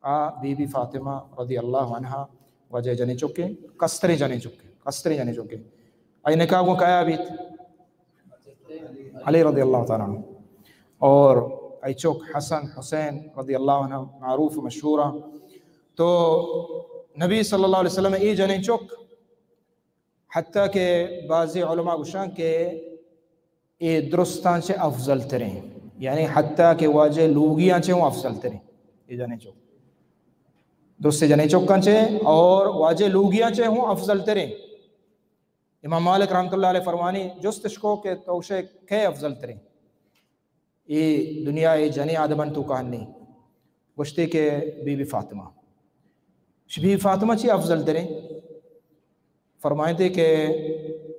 آ بی بی فاطمہ رضی اللہ عنہا، واجہ جنیں چکے، کستریں جنیں چکے، کستریں جنیں چکے۔ آئی نکاح گوں کیا بیت؟ علی رضی اللہ تعالی عنہ۔ اور آئی چک حسن حسین رضی اللہ عنہ معروف و مشہور ہیں۔ تو نبی صلی اللہ علیہ وسلم اے جنیں چک، حتیٰ کہ بعضی علماء گوشاں کہ اے درستاں چہ افضل تریں، یعنی حتیٰ کہ واجہ لوگیاں چہ ہوں افضل تریں۔ اے جنیں چک، درست جنیں چکاں چہ اور واجہ لوگیاں چہ ہوں افضل تریں۔ امام مالک رحمۃ اللہ علیہ فرمانی، جستش کو کہ تو شے کئے افضل تریں؟ اے دنیا ءِ جنیں آدمانی توکا ہنی۔ گوشتے کہ be be Fatima. Bibi Fatima چی افضل تریں؟ فرمائیتے کہ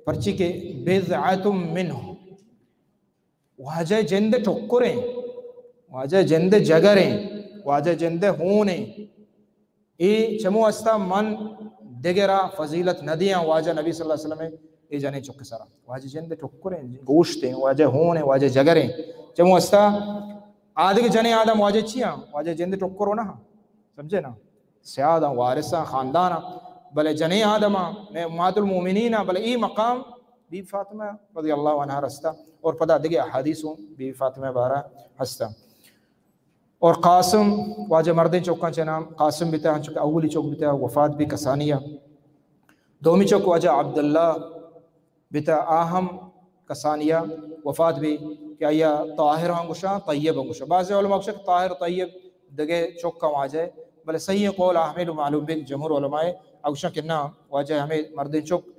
پرچی کہ بضعۃ منہ، واجہ جند ٹکریں، واجہ جند جگریں، واجہ جند ہونیں۔ اے چمو استا من دگرا فضیلت نہ دیاں واجہ نبی صلی اللہ علیہ وسلم اے جنیں چک سرا۔ واجہ جند ٹکریں، گوشتیں، واجہ ہونیں، واجہ جگریں۔ چمو استا آدگہ جنیں آدم واجہ چیاں؟ واجہ جند ٹکر نہ، سمجھے نا؟ سیاداں، وارثاں، خانداناں، بلے جنیں آدماں، میں امہات المومنین آں، بلے اے مقام بی بی فاطمہ رضی اللہ عنہا رستا۔ اور پدا دگہ احادیث ہوں بی بی فاطمہ بارہ ہستا۔ اور قاسم، واجہ مردیں چکاں چہ نام قاسم بیتا، ہنچو کہ اولی چک بیتا، وفات بی کسانیہ۔ دومی چک واجہ عبداللہ بیتا، آ ہم کسانیہ وفات بی، کہ آیا طاہر ہم گوشاں، طیب ہم گوشاں۔ بعض علماء گوشاں کہ طاہر طیب دگہ چکاں واجہ، بلے صحیح قول احمد و معلوم بی جمہور علماء گوشاں کہ نہ، واجہ ہمیں مردیں چک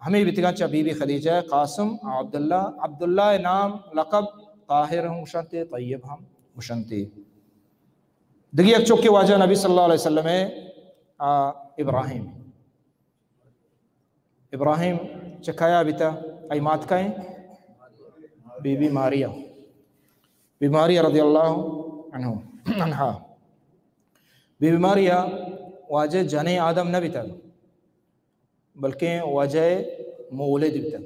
ہمے بیتگاں چہ بی بی خدیجہ، قاسم، عبداللہ، عبداللہ ءِ نام لقب طاہر ہم گوشنتے، طیب ہم گوشنتے۔ دگہ یک چکے واجہ نبی صلی اللہ علیہ وسلم ءِ، آ، ابراہیم۔ ابراہیم چہ کیا بیتا؟ آئی مات کئے؟ بی بی ماریا۔ بی بی ماریا رضی اللہ عنہ، عنہا۔ بی بی ماریا واجہ جنیں آدم نہ بیتا۔ بلکیں واجہ مولد بیتگ،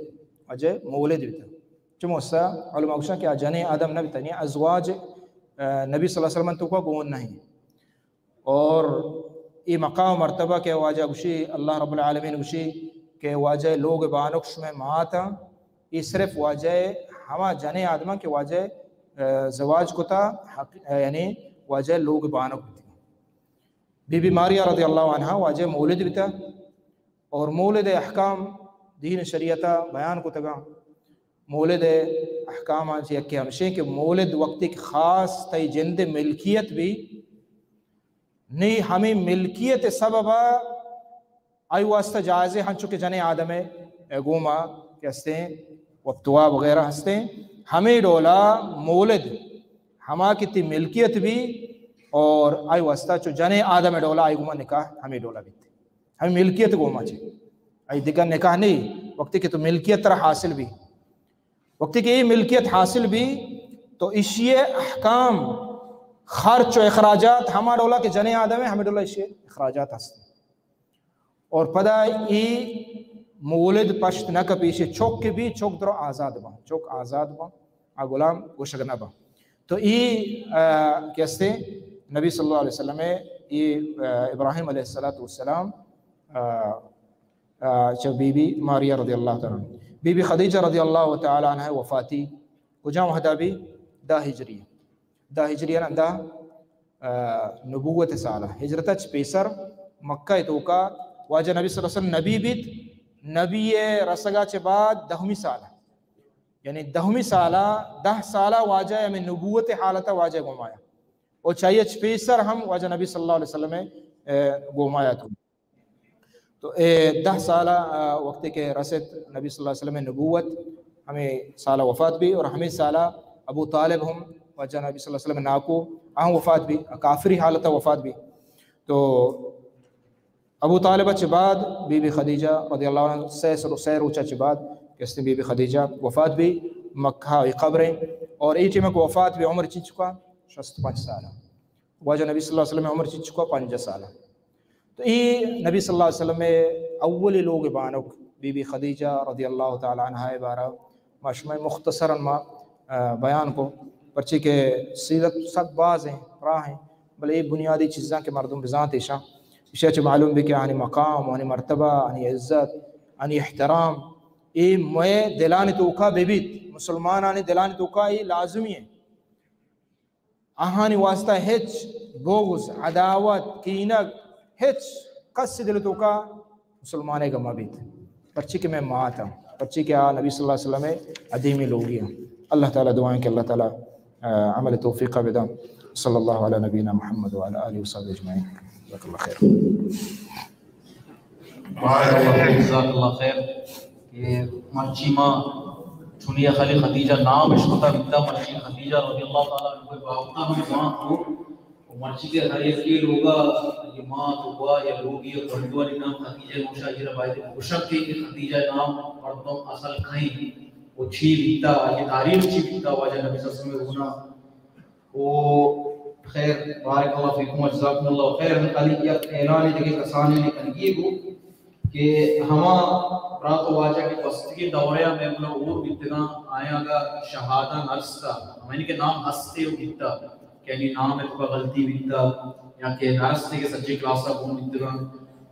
واجہ مولد بیتگ۔ چمو استا علماء گوشاں کہ آ جنیں آدم نہ بیتگ، یعنی ازواج، آ، نبی صلی اللہ علیہ وسلم توکا گون نہیں۔ اور اے مقام و مرتبہ کہ واجہ گوشی، اللہ رب العالمین گوشی کہ واجہ لوگ بانک شمئے مات آں، اے صرف واجہ ہما جنیں آدماں کہ واجہ، آ، زواج کتا، حق-، یعنی واجہ لوگ بانک بیتگاں۔ بی بی ماریا رضی اللہ عنہا واجہ مولد بیتا اور مولد احکام دین شریعتا بیان کتگاں۔ مولد احکاماں چہ یکے ہمشیں کہ مولد وقتی کہ خاص تئی جند ملکیت بی، نی ہمیں ملکیت سببا آئی واسطہ جائز ہے، ہنچو کہ جنیں آدم ہے، اے، گوما کہ ہستیں، وپتوا وغیرہ ہستیں، ہمیں ڈولا مولد، ہما کہ تی ملکیت بی اور آئی واسطہ چو جنیں آدم ڈولا آئی گوما نکاح ہمیں ڈولا بیت۔ ہمیں ملکیت گوما چے۔ آئی دگہ نکاح نہیں، وقتی کہ تو ملکیت ترا حاصل بی۔ وقتی کہ یہ ملکیت حاصل بی، تو اشی احکام، خرچ و اخراجات ہما ڈولا کہ جنیں آدم ہے، ہمیں ڈولا اشی اخراجات ہستیں۔ اور پدا ای مولد پشت نہ کپی، اشی چک کہ بی، چک درو آزاد باں، چک آزاد باں، آ غلام گوشگ نہ باں۔ تو ای، آ، کہ ہستیں نبی صلی اللہ علیہ وسلم ای، آ، ابراہیم علیہ الصلوۃ والسلام، آ، آ، چہ بی بی ماریا رضی اللہ تعالی عنہ۔ بی بی خدیجہ رضی اللہ تعالی عنہ وفاتی کجام وہدا بی؟ دہ ہجری۔ دہ ہجری نا دہ، آ، نبوت سالہ۔ ہجرت چ پیسر مکہ توکا واجہ نبی صلی اللہ علیہ وسلم نبی بیت، نبی رسگا چہ بعد دہمی سالہ۔ یعنی دہمی سالہ، دہ سالہ واجہ ہمیں نبوت حالت واجہ گومایا۔ اور چاہیے چ پیسر ہم واجہ نبی صلی اللہ علیہ وسلم، آ، گومایا تو۔ تو اے دہ سالہ، آ، وقتی کہ رست نبی صلی اللہ علیہ وسلم نبوت، ہمیں سالہ وفات بی اور ہمیں سالہ ابو طالب ہم واجہ نبی صلی اللہ علیہ وسلم ناکو، آہم وفات بی، کافری حالت وفات بی۔ تو ابو طالب چہ بعد بی بی خدیجہ رضی اللہ عنہ سے سر، سے روچہ چہ بعد کہ ہستیں بی بی خدیجہ وفات بی، مکہ ای قبریں اور ای ٹائم کہ وفات بی عمر چی چکا؟ شست پنچ سالہ۔ واجہ نبی صلی اللہ علیہ وسلم عمر چی چکا؟ پنجاہ سالہ۔ تو ای نبی صلی اللہ علیہ وسلم اولی لوگ بانک بی بی خدیجہ رضی اللہ تعالی عنہا بارہ ما شما مختصراً ما، آ، بیان کو، پرچی کہ سیرت سک باز ہیں، پراہ ہیں، بلے اے بنیادی چیزاں کہ مردم بزانت ایشاں، ایشاں چہ معلوم بی کہ آنی مقام، آنی مرتبہ، آنی عزت، آنی احترام، اے مئے دلانی توکا ببیت، مسلمانانی دلانی توکا اے لازمی ہے۔ آہانی واسطہ ہچ بغض، عداوت، کینگ، ہچ کس دل توکا مسلمانے گا مبیت۔ پرچی کہ میں مات ہاں، پرچی کہ آ نبی صلی اللہ علیہ وسلم عظیمی لوگی ہاں۔ اللہ تعالی دعائیں کہ اللہ تعالی، آ، عمل توفیق بداں۔ صلی اللہ علی نبینا محمد وعلی آلہ وصحبہ اجمعین۔ جزاک اللہ خیر۔ بارک اللہ فیک، جزاک اللہ خیر۔ کہ مرچی ما چونی خالی خدیجہ نام اشکتا بیتا، مرچی خدیجہ رضی اللہ تعالی عنہ بابتا ہم جوان کو۔ و مرچی کہ ہر یکی لوگا یہ مات و گوا یا لوگی یا گونڈوانی نام خدیجہ نوشا، یہ باید گوشک کہ خدیجہ نام مردم اصل کہیں و چی بیتا، یہ تاریخ چی بیتا، واجہ نبی صلی اللہ علیہ وسلم ہونا۔ و خیر، بارک اللہ فیکم و جزاکم اللہ خیر۔ ہم خالی یک اعلان دگہ کسانے نے کنگی گو کہ ہما برات و واجہ کہ گوستگیں دورے ء مئے گنا ہور بیتگاں، آیاں اگا شہادہ نرستا، ہمانی کہ نام ہستے و بیتا، کہ یعنی نام ء توکا غلطی بیتا، یا کہ نرستے کہ سجے کلاس ء گون بیتگاں،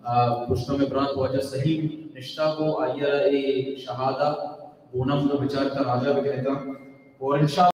آ، پشتا مئے برات واجہ سلیم نشتا کو، آئی ء را اے شہادہ گونم کو بچار تا راجا بگرتا۔ اور انشاءاللہ